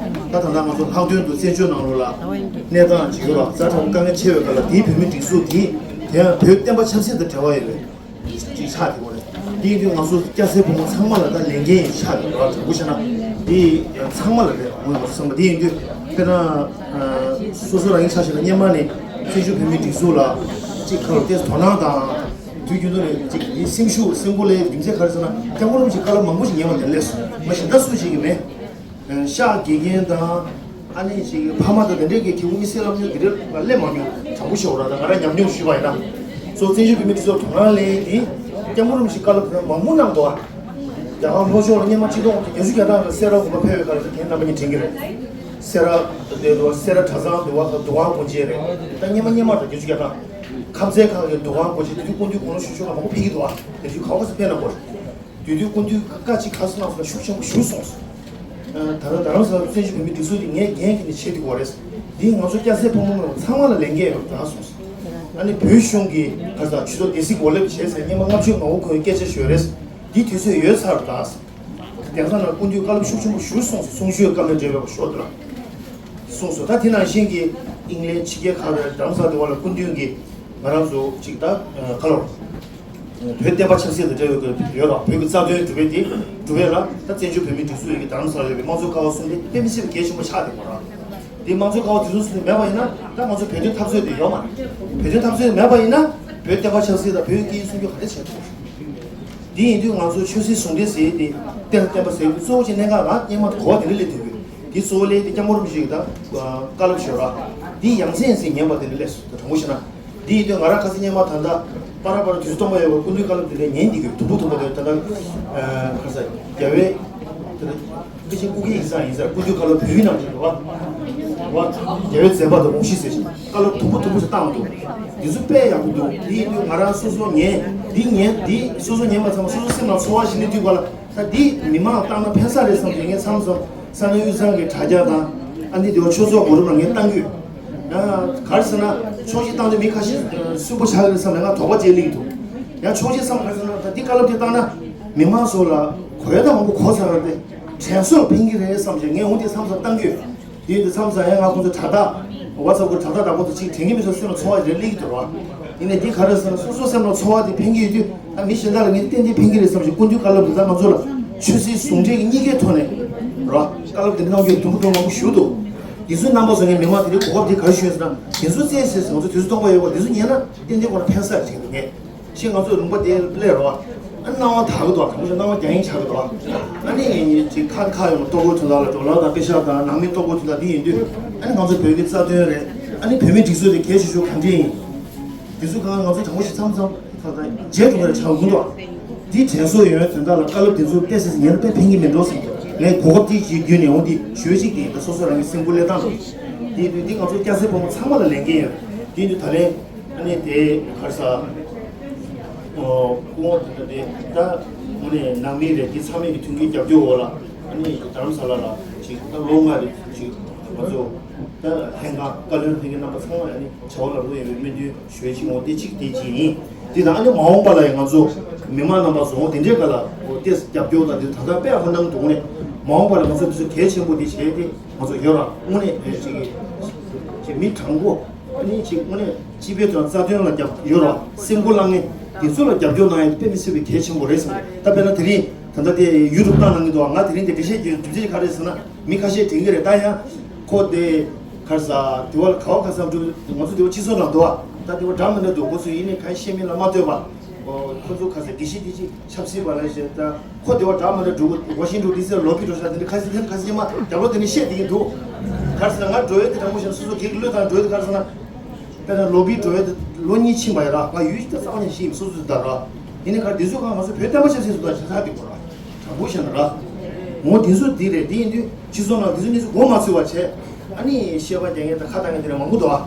ད་ད་ལྟ་ང་ཚོ་ལྷག་དོན་དུ་བཙན་བྱོལ་ནང་ལོགས་ལ་གནས་སྟངས་ཅིག་ཡོད་པ་ཛ་དྲག་པོ་དཀའ་ངལ་ཆེ་བའི་སྐབས་ལ་དེའི་བོད་མིའི་སྒྲིག་འཛུགས་དེ་དེ་ཡང་བོད་བསྟན་པ་ཆབ་སྲིད་དང་འབྲེལ་བ་ཡོད་པའི་ཅིག་ཆགས་དེ་བ་རེད། འདི་ཡིན་དུས་ང་ཚོ་སྐྱ་སེར་ཕོ་མོ་ཚང་མ་ལ་ད་ལས་འགན་ཡང་ཆགས་དེ་བ་དྲང་པོ་བཤད་ན་འདི་ཚང་མ་ལ་རེད། འོ་ང་ཚོ་ཚང་མ་འདི་ཡིན་དུས་དཔེར་ན་སོ་སོ་རང་ཉིད་ཆ་བཞག་ན་སྔོན་མ་ནས་བཙན་བྱོལ་བོད་མིའི་སྒྲིག་འཛུགས་ལ་ཅིག་ཁ་ལོ་ཏོག་ཙམ་དོ་སྣང་དང་དུས་རྒྱུན་དུ་ནས་ཅིག་འདི་སེམས་ཤུགས་སེམས་ཁུར་ལས་རྒྱུ་མཚན་ག་རེ་ཟེར་ན་སྐྱབས་མགོན་རིན་པོ་ཆེ་བཀའ་སློབ་མང་པོ་ཞིག་ཉན་པ་ནས་སླེབས་སོང་། ང་གཞན་དག་སུ་ཞིག་གི་མེད། ཤག་དགེ་རྒན་དང་ཨ་ནེ་ཞིག་ཕ་མ་དང་དེ་འདྲའི་གི་ཁྱེད་མི་སེར་ལམ་ཉུང་དེ་འདྲའི་ལ་སླེབས་མ་མྱོང་། དྲང་པོ་ཤོད་ར་ད་ང་རང་ཉམས་མྱོང་ཞུས་པ་ཡིན་ན་གཙོ་བཙན་བྱོལ་བོད་མི་སྤྱི་ཚོགས་དོ་སྣང་ལེན་དེ་སྐྱབས་མགོན་རིན་པོ་ཆེ་བཀའ་སློབ་དེ་མང་པོ་གནང་འདུག་ཨ། རྒྱ་གར་ལྷོ་ཕྱོགས་ལ་སྙེ་མ་ཆིག་སྟོང་བརྒྱད་ཅུ་གྱ་གྲངས་ལ་སེ་ར་དགོན་པ་ཕེབས་པའི་སྐབས་ལ་དེ་རྣམ་པ་གཉིས་དྲན་གྱི་རེད། སེ་ར་དེ་འདུག་སེ་ར་གྲྭ་ཚང་འདུག་བ་དང་འདུ་ཁང་སྒོ་འབྱེད་རེད། ད་སྙེ་མ་སྙེ་མ་དང་བརྒྱད་ཅུ་གྱ་གྲངས་ཁམས་ཚན་ཁག་གི་འདུ་ཁང་སྒོ་འབྱེད་དེ་དུས་སྐུ་མདུན་དགུང་ལོ་ཞེ་ཤོས་ལ་མང་པོ་ཕེབས་ཀྱི་འདུག་ཨ། དེ་དུས་ག་བ་སུ་ཕེབས་ན་དགོས། དེ་དུས་སྐུ་མདུན་བཀའ་ཅིག་ག་སོང་ལ་ཤུགས་ཆེན་པོ་ཞུས་སོང་། ད་ལྟ་རྡ་རམ་ས་ལ་བཙན་བྱོལ་བོད་མིའི་སྒྲིག་འཛུགས་དེ་ངས་འགན་འཁྱེར་ནས་བྱེད་དགོས་པ་རེད། འདིས་ང་ཚོ་སྐྱ་སེར་ཕོ་མོ་རྣམས་ཚང་མ་ལ་ལས་འགན་ཡོད་པ་རེད་གསུངས་སོང་། ཨ་ནི་བོད་གཞུང་གིས་ག་ས་ཆུ་ཚོད་སྡེ་སྲིད་འགོ་ལེབ་བྱས་ཚེ་སྙེ་མ་ལྔ་བཅུ་མང་པོ་གོན་སྐད་ཆ་ཤོད་རེད། འདི་དུས་ཚོད་ཡོད་ཚར་རེད་ད། དེང་སང་ན་སྐུ་མདུན་བཀའ་སློབ་ཤུགས་ཆེན་པོ་ཞུས་སོང་ཟེར་གསུང་ཆོས་བཀའ་མོལ་འགྲེལ་བའི་ཞོར་དུ་ལ་གསུངས་སོང་། ད་དེ་ནང་བཞིན་གྱི་ཨིང་ལན་ཕྱི་རྒྱལ་ཁག་ལ་རྡ་རམ་ས་ལ་དེ་བ་ལ་སྐུ་མདུན་གྱིས་ང་རང་ཚོ་ཅིག་ད་ཁ་ལོར་བོད་བསྟན་པ་ཆབ་སྲིད་དང་འབྲེལ་བའི་སྐོར་ཡོད་ར། བོད་ཀྱི་རྩ་དོན་སྒྲུབ་པའི་དེ་སྒྲུབ་པའི་ལ་ད་བཙན་བྱོལ་བོད་མིའི་སྒྲིག་འཛུགས་ཡོད་ཀྱི་རྡ་རམ་ས་ལ་ཡོད་པའི་དམངས་གཙོའི་ཀ་བ་གསུམ་དེ་དཔེ་མི་སྲིད་པའི་གལ་ཆེན་པོ་ཆགས་བསྡད་པ་ར། དེ་དམངས་གཙོའི་ཀ་བ་དེ་ཚོ་གསུམ་དེ་མེད་པ་ཡིན་ན་ད་ང་ཚོ་བོད་དོན་འཐབ་རྩོད་དེ་ཡོད་མ་རེད། བོད་དོན་འཐབ་རྩོད་མེད་པ་ཡིན་ན་བོད་བསྟན་པ་ཆབ་སྲིད་དང་བོད་ཀྱི་སྐད་ཡིག་སྲུང་སྐྱོབ་ག་འདྲ་བྱེད་ཐུབ། འདི་ཡིན་དུས་ང་ཚོ་ཆོས་སྲིད་ཟུང་འབྲེལ་ཟེར་ཏེ་བསྟན་བསྟན་པ་ཟེར་གཙོ་བོ་ཅིག་གནད་འགག་རང་སྙན་མ་གོ་བ་དེ་འདྲ་སླེབས་དུས་འདི་གཙོ་བོ་ལས་དེ་སྐྱབས་མགོན་རིན་པོ་ཆེ་གི་ད་བཀའ་སློབ་ཞུ་ར་འདི་ཡང་སེ་ཡང་སེ་ཉན་པ་དེ་འདྲ་སླེབས་སོང་། ད་དྲང་པོ་བཤད་ན་འདི་ཡིན་དུས་ང་རང་ཁ་སང་སྙན་མ་ད་ལྟ་པ་ར་པ་ར་དུས་སུ་སྟོང་པ་ཡོད་པ་སྐུ་མདུན་བཀའ་སློབ་དེ་འདྲ་ཉན་འདི་གི་དུམ་བུ་དུམ་བུ་དེ་ད་ལྟ་ཁ་ས་རྒྱལ་བའི་དེ་འདྲ་སྐུ་ཕྱྭ་སྐུ་སྒེར་ཡིན་ས་ཡིན་ས་སྐུ་མདུན་བཀའ་སློབ་བོད་ཡིག་ནང་བྲིས་འདུག་བ། བ། རྒྱལ་བའི་མཛད་པ་དང་དགོངས་གཞི་ཟེར་ཞིང་བཀའ་སློབ་དུམ་བུ་དུམ་བུ་ཞིག་བཏང་འདུག་འདི་ཚོ་དཔེ་ཡག་པོ་འདུག་འདི་ཡིན་དུས་ང་རང་སོ་སོ་ཉན་འདི་ཉན་འདི་སོ་སོ་ཉན་པ་ཚང་མ་སོ་སོ་སེམས་ལ་ཚོར་བ་ཞིག་སླེབས་དུས་ག་ལ་ད་འདི་མི་མང་བཏང་ན་ཕན་ས་རེད་བསམ་གྱི་ངས་མཚམས་མཚམས་ས་གནས་དབུས་གཙང་གི་དྲ་རྒྱ་དང་ཨ་འདི་དེ་བ་ཆོས་ཚོགས་གོ་རིམ་ལ་ངས་བཏང་གི་ཡོད། ཡང་ག་རེ་ཟེར་ན་ཕྱོགས་གཅིག་བཏང་དུས་མི་ཁ་ཤས་སུན་པོ་ཆགས་ཀྱི་རེད་བསམ་ནས་ང་དོགས་པ་སྐྱེ་སླེབས་ཀྱི་འདུག་ཡང་ཕྱོགས་གཅིག་བསམ་ག་རེ་ཟེར་ན་ད་འདི་བཀའ་སློབ་དེ་བཏང་ན་མི་མང་ཚོ་ལ་གོ་ཡ་དང་མང་པོ་གོ་ཚར་བ་དེ་དྲན་གསོ་ལ་ཕན་གྱི་རེད་བསམ་བྱས་ངས་འོང་དེ་མཚམས་མཚམས་བཏང་གི་ཡོད། དེ་ཡིན་དུས་མཚམས་མཚམས་ཡང་ང་ཁོང་ཚོ་དྲ་ཐག་WhatsApp་གི་དྲ་ཐག་འདྲ་པོ་དེ་གཅིག་དྲན་གྱི་མི་འདུག་སེམས་ལ་ཚོར་བ་རེ་སླེབས་ཀྱི་འདུག་ར། ཡིན་ནའི་འདི་ག་རེ་ཟེར་ན་སོ་སོ་སེམས་ལ་ཚོར་བ་དེ་ཕན་གྱི་ཡོད་དུས་ད་མི་གཞན་དག་ལ་ངས་ཏན་ཏན་ཕན་གྱི་རེད་བསམ་ཞིང་སྐུ་མདུན་བཀའ་སློབ་དེ་ད་ང་ཚོ་ལ་ཆོས་སྲིད་ཟུང་འབྲེལ་གྱི་གཉིས་ཀའི་ཐོག་ནས་ར་བཀའ་སློབ་དེ་གནང་རྒྱུའི་དུམ་བུ་དུམ་བུ་མང་པོ་ཞུ་འདུག་དེ་ཚོའི་རྣམ་པ་ཚོ་ངས་མི་མང་དེ་རིང་གོ་སྐབས་དེ་ག་རེ་ཞུས་ཡོད་ཟེར་ན་དེ་ཚོ་བཙལ་བཙལ་ཟེར་ང་ཚོ་དུས་ཚོད་སྟོང་པ་ཡོད་པ་དེ་ཚོ་ཉན་ན་ཏན་ཏན་ཁོ་ན་ཕན་ས་རེད་དྲན་འདུག་ངས། ཞེས་ང་ཚོས་ལུང་པ་དེ་སླེབས་རོགས། ཨ་སྣང་བ་དག་གི་འདུག་དྲང་པོ་ཞིག་སྣང་བ་རྒྱ་ཡན་ཆགས་ཀྱི་འདུག་ཨ་ནི་ཅིག་ཁ་ཁ་ཡོང་ལྟོ་གོས་དོན་དག་ལ་གྲོགས་ལ་དང་དཔེ་ཤག་དང་ནང་མི་ལྟོ་གོས་དོན་དག་འདི་ཡིན་དུས་ཨ་ནི་ང་ཚོ་བོད་ཀྱི་རྩ་དོན་རེད། ཨ་ནི་བོད་མིའི་སྒྲིག་འཛུགས་དེ་གལ་ཆེ་ཤོས་གང་འདྲ་ཡིན། དེ་ཚོ་གང་ང་ཚོ་དྲང་པོ་ཞིག་མཚམས་མཚམས་ཁ་ཁ་བརྗེད་འགྲོ་གི་རེད་ཆགས་ཀྱི་འདུག་འདི་དྲན་གསོ་ཡོད་དོན་དག་ལ་བཀའ་སློབ་དེ་ཚོ་བལྟས་ཟིན་ཟིན་ཡང་དཔེ་ཕན་གྱི་མེད་འགྲོ་བསམ་གྱི་འདུག་ངས་གོ་སྐབས་དེ་ཅིག་བརྒྱུད་ནས་འོང་དེ་ཞུ་ཅིག་དེ་ཡིན་ད། སོ་སོ་རང་གི་སེམས་ཁུར་སླེབས་སྟངས་དང་དེ་དུས་འདི་ང་ཚོ་སྐྱ་སེར་ཕོ་མོ་ཚང་མ་ལ་ལས་འགན་ཡོད། དེ་ཡིན་དུས་ད་ལན་ཨ་ནི་དེ་གར་ས་སྐུ་ངོ་དེ་ད་དེ་ད་དངོས་གནས་ནང་མི་རེད། དེ་ཚང་མས་ཀྱི་མཐུན་རྐྱེན་རྒྱབ་སྐྱོར་འོག་ལ་ཨ་ནི་རྡ་རམ་ས་ལ་ལ་ཅིག་ད་ལོ་ལྔ་རེད་ཅིག་ང་ཚོ་ད་ལྷན་ཁང་བཀའ་བློན་ལྷན་རྒྱས་རྣམ་པ་ཚང་མ་ལ་ཨ་ནི་བྱ་བ་ལ་རོལ་ཡོད་པའི་སྨོན་འདུན་ཞུ་ཡས་ཅིག་འོང་དེ་གཅིག་དེ་གཅིག་ཡིན། དེ་དང་ཨ་ནི་མ་འོངས་པ་ལ་ཡང་ང་ཚོ་མི་མང་རྣམ་པ་ཚོ་འོང་དེ་འདྲའི་སྒང་ལ་འོ་དེ་རྒྱབ་སྐྱོར་དང་དེ་ད་ལྟ་དཔེ་ཧ་ནང་དུ་འོང་ནས་མ་འོངས་པ་ལ་ང་ཚོ་དེ་ཚོ་གལ་ཆེན་པོ་དེ་བྱས་ཏེ་ང་ཚོ་ཡོད་ར་དངོས་གནས་བོད་ཅིག་གི་མི་དྲང་པོ་ཨ་ནི་ཅིག་དངོས་གནས་སྤྱི་པའི་དོན་རྩ་དོན་ལ་རྒྱབ་ཡོད་ར་སེམས་ཁུར་བླངས་ནས་དེ་ཚོ་ལ་རྒྱབ་སྐྱོར་གནང་ཡ་དཔེ་མི་སྲིད་པའི་གལ་ཆེན་པོ་རེད་བསམ་གི་ད་དཔེར་ན་དེ་རིང་ད་ལྟ་དེ་ཡུ་ཊུབ་བཏང་གནང་གི་འདུག་ང་དེ་རིང་དེ་འགྲེལ་བཤད་རྒྱག་རྒྱུ་མཚན་ག་རེ་ཟེར་ན་མི་ཁ་ཤས་དྲན་གི་རེད། ད་ཡང་ཁོ་དེ་གར་ས་དེ་བ་ལ་ག་བ་ག་ས་འགྲོ་ང་ཚོ་དེ་བ་ཅི་སོང་རང་འདུག་ད་དེ་བ་འདྲ་མི་འདྲ་འདུག་ཁོ་ཚོ་ཡིན་ནའི་ག་ཤེས་མིན་ལ་མ་ལྟོས་པ་ཁོ་ཚོ་ག་ས་དགེ་བཤེས་དེ་ཅིག་ཆབ་སྲིད་པ་ལ་ཞེས་ད་ཁོ་དེ་བ་འདྲ་མི་འདྲ་འགྲོ་གི་ཝ་ཤིང་ཊོན་ཌི་སི་ལ་ལོ་བི་འགྲོ་ཤག་དེ་འདྲ་ཁ་སི་ཐེན་ཁ་སི་མ་རྒྱབ་ལོ་དེ་ནི་བཤད་དེ་གི་འདུག་གར་ས་ང་འགྲོ་ཡོད་དེ་དྲང་པོ་བཤད་སོ་སོ་གི་བློས་དང་འགྲོ་ཡོད་དེ་གར་ས་ན། དཔེར་ན་ལོ་བི་འགྲོ་ཡ་དེ་ལོ་གཉིས་ཕྱིན་པ་ཡ་ར་ང་ཡུལ་ཞིག་ད་གསང་བ་ནས་ཤེས་སོ་སོ་ད་ར། ཡིན་ནའི་ག་དེ་ཚོ་གང་ང་ཚོ་བོད་བསྟན་པ་ཆབ་སྲིད་སུ་ད་ཞེ་ས་དེ་གོ་ར། དྲང་པོ་བཤད་ན་ར། ངོ་དེ་ཚོ་དེ་རེད་དེ་ཡིན་དུས་སྤྱི་ཚོགས་ནང་དེ་ཚོ་གནས་ཚུལ་མགོ་མ་ཚོས་པ་བྱས། ཨ་ནི་བཤད་པ་རྒྱག་མཁན་དང་ཁ་གཏད་མཁན་དེ་ར་མང་པོ་འདུག་ཨ།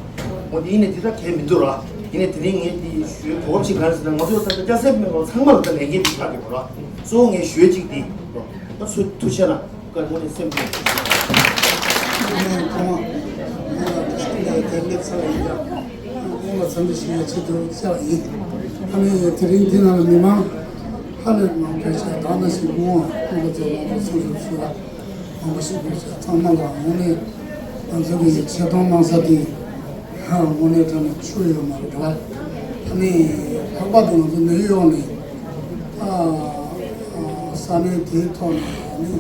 ངོ་དེ་ཡིན་ནའི་དེ་ད་གལ་མི་འདུག་ར། ཡིན་ནའི་དེ་རིང་ངས་དེ་ཞུའི་གོ་སྐབས་ཤིག་ག་རེ་ཟེར་ན་ང་ཚོ་ད་ལྟ་སྐྱ་སེར་མེད་པ་ཚང་མ་ལ་ད་ལས་འགན་དེ་ཆགས་ཀྱི་གོ་ར། གཙོ་བོ་ངས་ཞུའི་གཅིག་དེ། ད་ཚོ་ཐུགས་ཆེ་ན། བཀའ་དྲིན་ལས་སེམས་ཀྱི། ཨ་ནི་ཁོང་ང་ལ་དེ་འདྲའི་ཚ་བ་ཡིན་ཀྱང་། ཁོང་ལ་འཚམས་འདྲི་ཞུ་ཡའི་ཆེད་དུ་བཅར་བ་ཡིན། ཨ་ནི་དེ་རིང་འདི་ནང་ལ་མི་མང་ཧ་ལས་མང་པོས་བྱས་ད་ནང་བཞིན་སྐུ་ངོ་སྐུ་ངོ་ཚོ་མང་པོ་ཚོགས་ཞུགས་ཞུ་བ་མང་པོ་ཞིག་ཕེབས་བྱས་ཚང་མ་ལ་དངོས་གནས་ང་ཚོ་གི་ཆེ་མཐོང་གནང་ས་དེ་ཧ་དངོས་གནས་དྲང་ནས་ཆུ་ཡོད་མ་རེད་བ། ཨ་ནི་ལྷག་པར་དུ་ང་ཚོ་ནེའུ་ཡོག་ནས་ཨ་ས་གནས་དེའི་ཐོག་ནས་ཨ་ནི།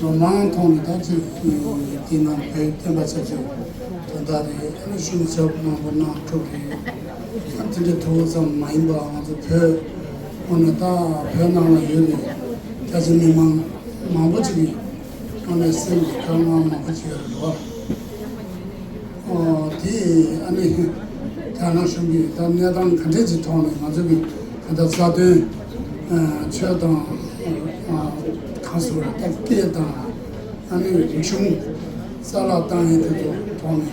ལོ་མང་ཐོག་ནས་ད་ཅིག་དེ་ནང་བོད་བསྟན་པ་ཆབ་སྲིད་དོན་དག་རེད། ཨ་ནི་ཤུགས་ཆེ་མང་པོ་གནང་ཐུབ་རེད། ཨ་དེ་འདྲའི་ཐུབ་ཙམ་མ་ཡིན་པ་ང་ཚོ་བོད་ཁོ་ནས་ད་བོད་ནང་ལ་ཡོད་པའི་རྒྱ་ཆེ་མི་མང་མང་པོ་ཅིག་གིས་ཁོ་ནས་སེམས་ཀྱི་དཀའ་ངལ་མང་པོ་ཅིག་ཡོད་རེད་བ། ཨོ་དེ་ཨ་ནི་རྒྱ་ནག་གཞུང་གིས་ད་གནས་སྟངས་ག་འདྲས་ཅིག་ཐོག་ནས་ང་ཚོ་གི་ད་ལྟ་རྩ་དོན་ཆོས་དང་གང་ཟེར་ད་སྐད་དང་ཨ་ནི་རིག་གཞུང་རྩ་བརླག་བཏང་ཡས་དེ་ཚོ་ཐོག་ནས་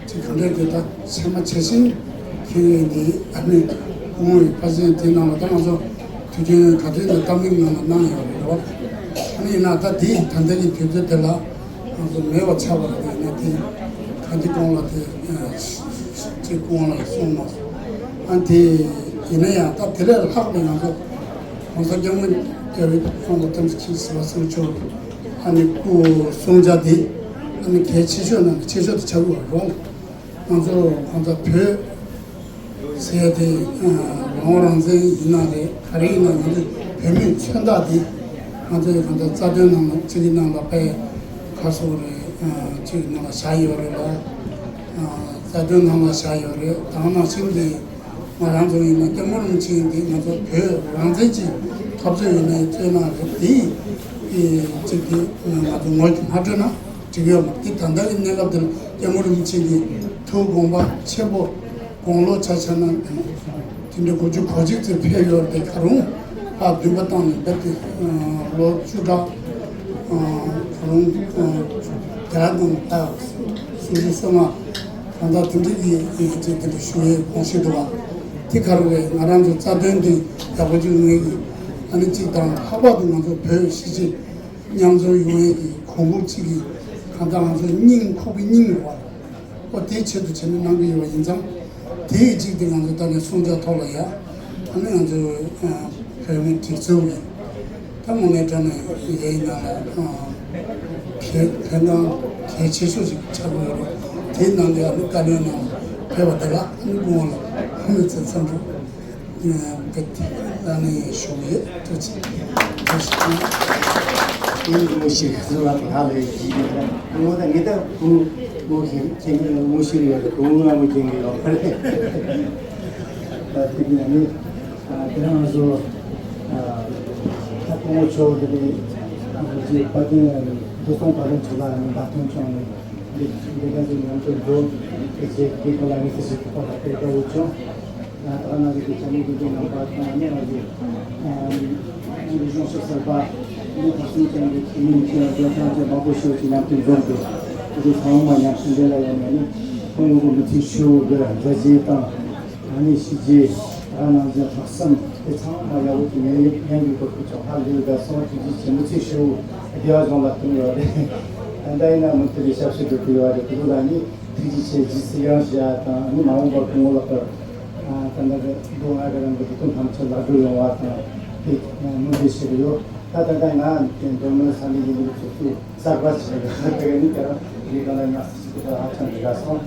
ཅིག་ག་འདྲས་དེ་ད་ཆེ་མ་ཆེ་ཞིང་ཁེ་ཡས་འདི་ཨ་ནི་ངོ་བོའི་ཕ་ཆེན་དེ་ནང་ལ་ད་ང་ཚོ་དུས་རྒྱུན་ག་དུས་ནས་གཏམ་གླེང་ནང་ལ་གནང་ཡོད་རེད་བ། ཨ་ནི་ཡིན་ན་ད་དེ་ད་ལྟ་གི་དུས་ཚོད་དེ་ལ། ང་ཚོ་མེད་པ་ཆགས་པ་རེད་ན་དེ་ག་འདི་གོང་ལ་དེ་ཅིག་གོང་ལ་སོང་མ་སོང་། ཨ་དེ་ཡིན་ན་ཡང་ད་དེ་ལས་ལྷག་པའི་ང་ཚོ་༸གོང་ས་༸སྐྱབས་མགོན་རྒྱལ་བའི་དབང་པོ་ཐམས་ཅད་མཁྱེན་གཟིགས་པ་གསུང་ཆོས་ཨ་ནི་སྐུ་གསུང་བྱ་དེ་ཨ་ནི་གལ་ཆེ་ཤོས་ནང་གི་ཆེ་ཤོས་དེ་ཆགས་ཀྱི་ཡོད་རེད། ང་ཚོ་གང་ལྟར་བོད་ཟེར་ཏེ་རང་དབང་རང་བཙན་ཡིན་ན་རེད་ག་རེ་ཡིན་ན་ང་ཚོ་བོད་མིའི་མཚོན་རྟགས་འདི་ང་ཚོའི་གང་ལྟར་རྩ་དོན་ནང་ལ་ཚིག་གི་ནང་ལ་དཔེ་ག་སོགས་རེད་ཚིག་གི་ནང་ལ་བཞག་ཡོད་རེད་ལ། རྩ་དོན་ནང་ལ་བཞག་ཡོད་རེད། ད་ནང་བཞིན་གྱི་ང་རང་ཚོ་ཡིན་ན་སྐྱབས་མགོན་རིན་པོ་ཆེ་འདི་ང་ཚོ་བོད་རང་བཙན་གྱི་འཐབ་རྩོད་ཡིན་ནའི་རྩོད་གནང་རེད། དེ་ཡིས་ཚིག་འདི་ང་ཚོ་ངོས་ཀྱིས་མ་སྤྲོད་ན་འགྲིག་གི་ཡོད་མ་རེད། དེ་ད་ལྟ་གི་གནས་སྐབས་འདིར་སྐྱབས་མགོན་རིན་པོ་ཆེ་གི་ཐུགས་དགོངས་པ་ཆེན་པོ་དགུང་ལོ་ཆ་བཞག་ན་དེ་འདྲའི་དགུ་བཅུ་གོ་གཅིག་ཙམ་ཕེབས་ཡོད་རེད། ད་ག་རུང་ཕར་འདུན་པ་བཏང་ནས་བསྡད་དེ་ལོ་བཅུ་ཕྲག་ག་རུང་བརྒྱ་དང་ད་སུམ་ཅུ་སོ་ལྔ་གང་ལྟར་དེ་འདྲའི་གི་ཡིག་ཚད་དེ་འདྲ་ཞུ་བའི་དགོངས་གཞི་འདུག་བ། དེ་ག་རུ་རེད། ང་རང་ཚོ་རྩ་དོན་འདི་ཡག་པོ་ཅིག་ངེས་ཀྱི་ཨ་ནི་གཅིག་དང་ལྷག་པར་དུ་ང་ཚོ་བོད་གཞིས་བྱེས་མཉམ་འཛོམས་ཡོང་ཡས་ཀྱི་གོང་བུ་གཅིག་གི་གང་ལྟར་ང་ཚོ་སྙིང་ཁོག་གི་སྙིང་རེད་བ། ཨོ་དེའི་ཆེད་དུ་བྱས་ནས་གནང་གི་ཡོད་པ་ཡིན་ཙང་། དེའི་གཅིག་དེ་ང་ཚོ་ད་ནས་གསུང་བྱ་ཐོག་ལ་ཡ། ཨ་ནི་ང་ཚོ་བོད་མི་སྒྲིག་འཛུགས་ཀྱི་ད་དངོས་གནས་དྲང་གནས་ཡིན་ན་ལ་གལ་གལ་གནང་གལ་ཆེ་ཤོས་ཤིག་ཆགས་ཀྱི་ཡོད་རེད། དེའི་ནང་ལ་ཨ་ནི་བཀའ་བློན་ནང་ཕེབས་པ་དེ་ལ་ཨ་ནི་སྐུ་ངོ་ལ་ཧ་མི་ཚེ་འཚམས་འདྲི་བཀའ་ལན་ཞུ་གི་ཡོད། ཐུགས་རྗེ་ཆེ། ངས་ངོ་ཤེས་ཟེར་བ་དེ་ཧ་ལས་ཀྱི་ཡོད་རེད། ངོ་ད་ངས་ད་ཁོང་ངོ་ཤེས་ཁྱེད་ངོ་ཤེས་ཡོད་རེད། ཁོང་ང་ངོ་ཤེས་ཀྱི་ཡོད་རེད། ད་དེ་ནས་ནི་དེ་རང་ཚོ་ད་ཁོང་ཚོ་དེ་ནས་ང་ཚོའི་དཔལ་ལྡན་བདེ་སྲུང་བཀའ་བློན་ཚོ་ལ་ནི་བདག་སྐྱོང་བྱུང་ནས་འདི་འདི་ག་ཚོད་ཉམས་ཚོད་འགྲོ་དེ་ཚེ་དེ་ཁོ་ལ་ངེས་ཤེས་ཤིག་ཐོག་ལ་སྤེལ་དགོས་བྱུང་། ད་ནང་གི་བྱ་མི་དགེ་རྒན་རྣམ་པ་དང་ནི་ང་ཚོ་ཨ་ནི་གཞུང་ཕྱོགས་གསར་པ་ནི་ཕར་ཚུན་ཅན་གྱི་ཁྱིམ་མི་ཆེ་བ་རྒན་ཐང་ཆེ་མང་པོ་ཞིག་གི་མཉམ་དུ་འཛོམས་ཏེ་དེ་ཚང་མ་མཉམ་ཞུགས་འབྲེལ་ལ་ཡོང་ནས་ནི་ཁོང་ཡོངས་ཀྱི་མི་ཚེ་ཧྲིལ་བོ་གི་མཛད་རྗེས་དང་ཨ་ནི་གཤིས་རྒྱུད་ཨ་ནང་བཞིན་ལྷག་བསམ་དེ་ཚང་མ་ཡག་པོ་ཅིག་ངས་ཡང་གི་གོ་སྐབས་ཅིག་ཧ་ལས་དགའ་སོང་། ཐུགས་རྗེ་ཆེ། མི་ཚེ་ཧྲིལ་བོ་བདེ་བ་ཅན་ལ་བསྟུན་ཡོད་རེད། ད་ཡིན་ན་མུ་མཐུད་ནས་ཞབས་ཕྱི་སྒྲུབ་ཀྱི་ཡོད་རེད། དེ་ཚོ་ལ་ནི་ཐུགས་རྗེ་ཆེ་རྗེས་སུ་ཡང་ཞུ་ཡ་དང་ནི་མ་འོངས་པར་སྐུ་ངོ་ལགས་ཀྱི་ད་ལྟ་མདོ་སྔགས་ཀྱི་རང་གི་སྒྲིག་ཁྲིམས་ཐམས་ཅད་ལག་འགྲོ་ཡོང་བ་དང་དེ་སྨོན་འདུན་ཞུ་གི་ཡོད། ད་ད་ལྟ་ང་མདོ་སྨད་ས་གནས་ཡིན་པའི་ཚོགས་གཙོ་གསར་པ་ཞིག་ཡིན། དེ་ག་ནི་ཀྱང་ངའི་གང་ལ་ཡང་སྲིད་ཀྱི་ཧ་ཅང་གི་དགའ་སོང་།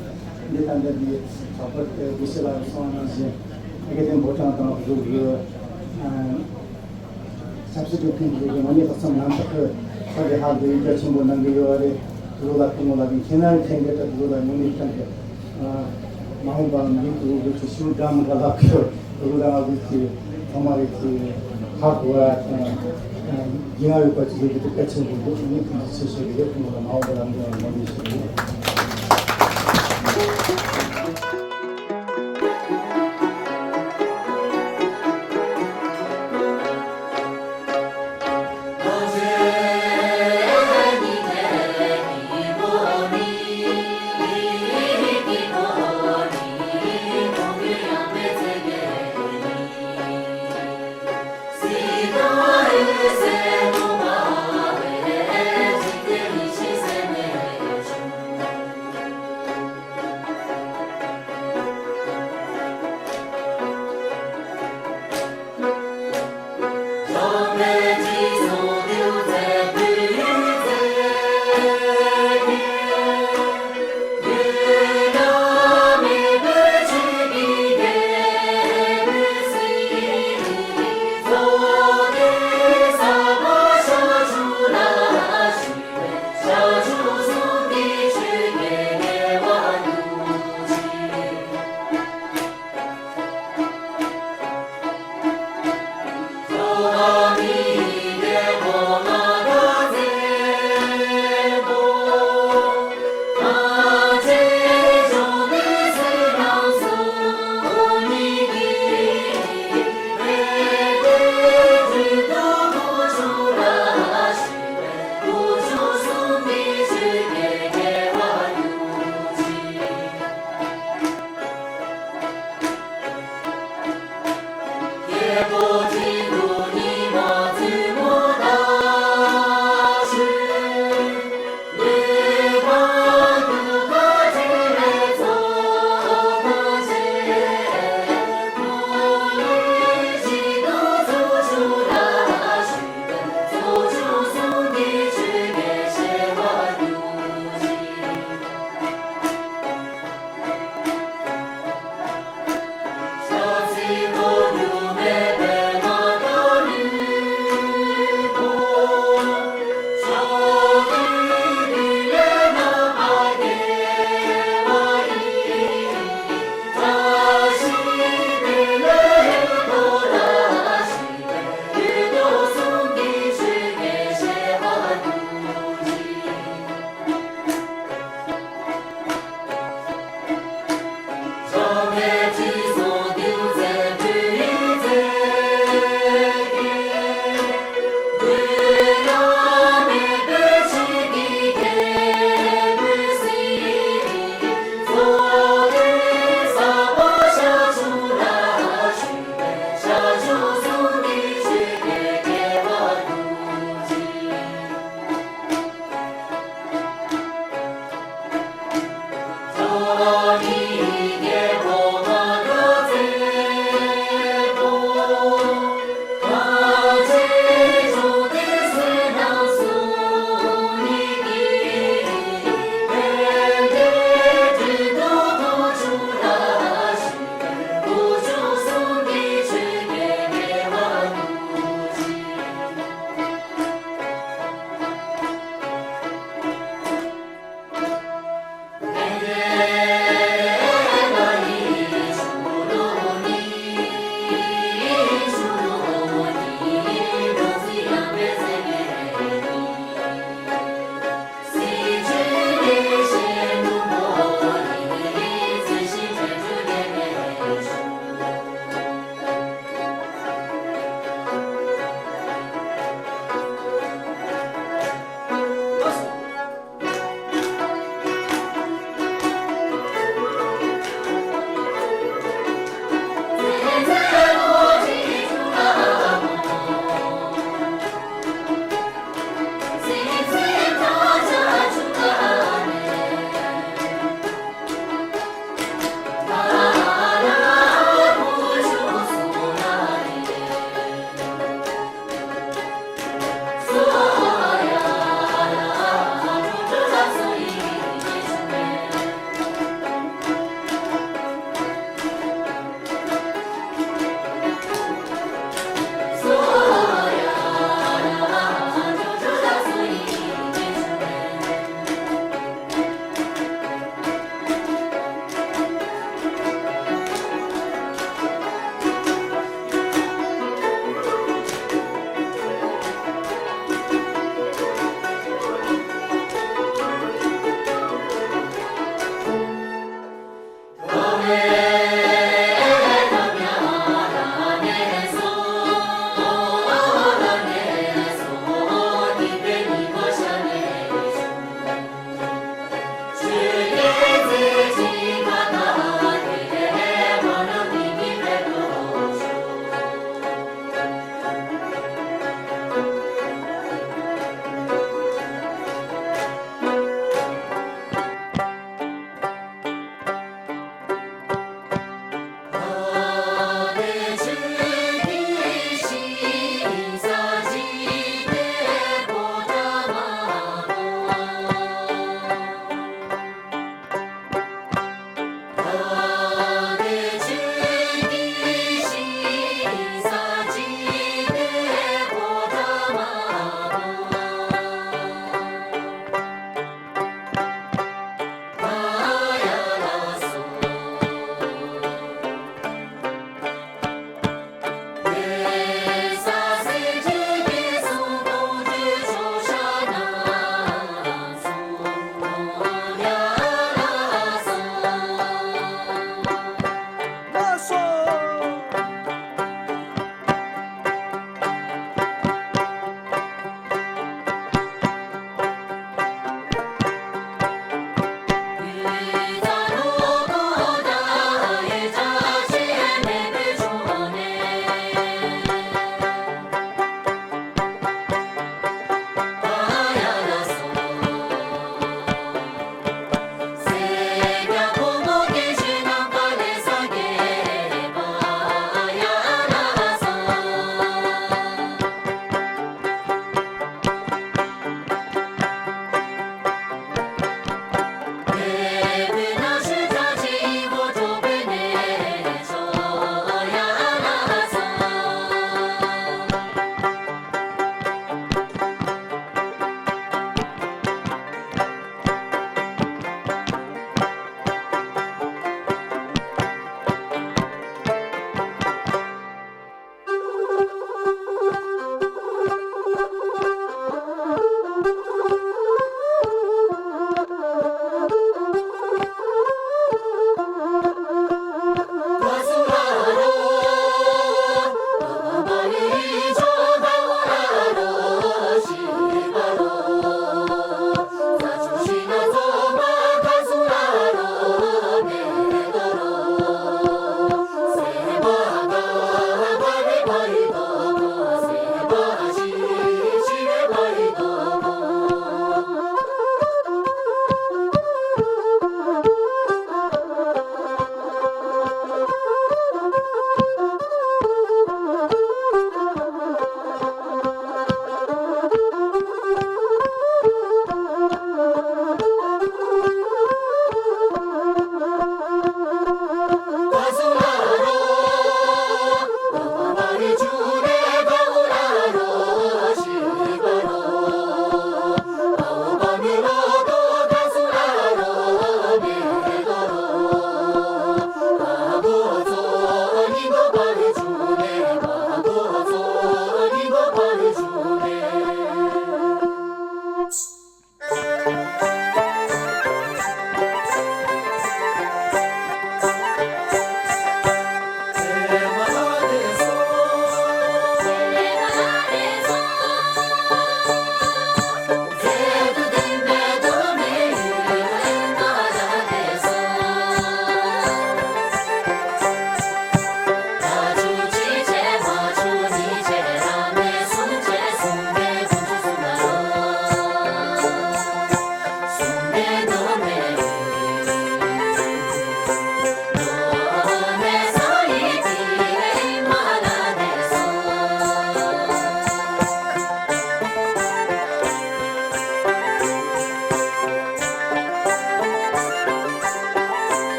འདི་ད་ལྟ་འདི་གྲོགས་པོ་དགེ་བཤེས་ལགས་གསུངས་པ་ནང་བཞིན་དེ་ག་དེ་འབོར་གྲངས་དང་གཟུགས་ཀྱི་ཞབས་ཕྱི་སྒྲུབ་མཁན་ཚོ་གི་དངོས་གནས་ལྷག་བསམ་རྣམ་དག་གི་ཕ་གི་ཧ་ལས་རྒྱ་ཆེན་པོ་གནང་གི་ཡོད་རེད། དེ་ཚོ་ལ་སྐུ་ངོ་ལགས་ཀྱི་མཁྱེན་ན་མཁྱེན་གི་ད་དེ་ཚོ་ལ་དངོས་གནས་ཀྱང་གི་མ་འོངས་པ་མི་དེ་ཚོ་གི་ཤུགས་འགྲམ་ག་ལག་གི་དེ་ཚོ་ལ་ང་ཚོ་གི་ཚང་མ་གི་ཚིག་ཧ་གོ་བ་དང་། ཡིན་ང་ཡོད་པ་ཅིག་ཡོད་དེ་གལ་ཆེན་པོ་འདུག་ངས་ཐུགས་རྗེ་ཆེ་ཞུ་གི་ཡོད། སྐུ་ངོ་ལ་མ་འོངས་པ་ལ་འདི་ཡང་ངོ་ནས་ཞུ་གི་ཡོད།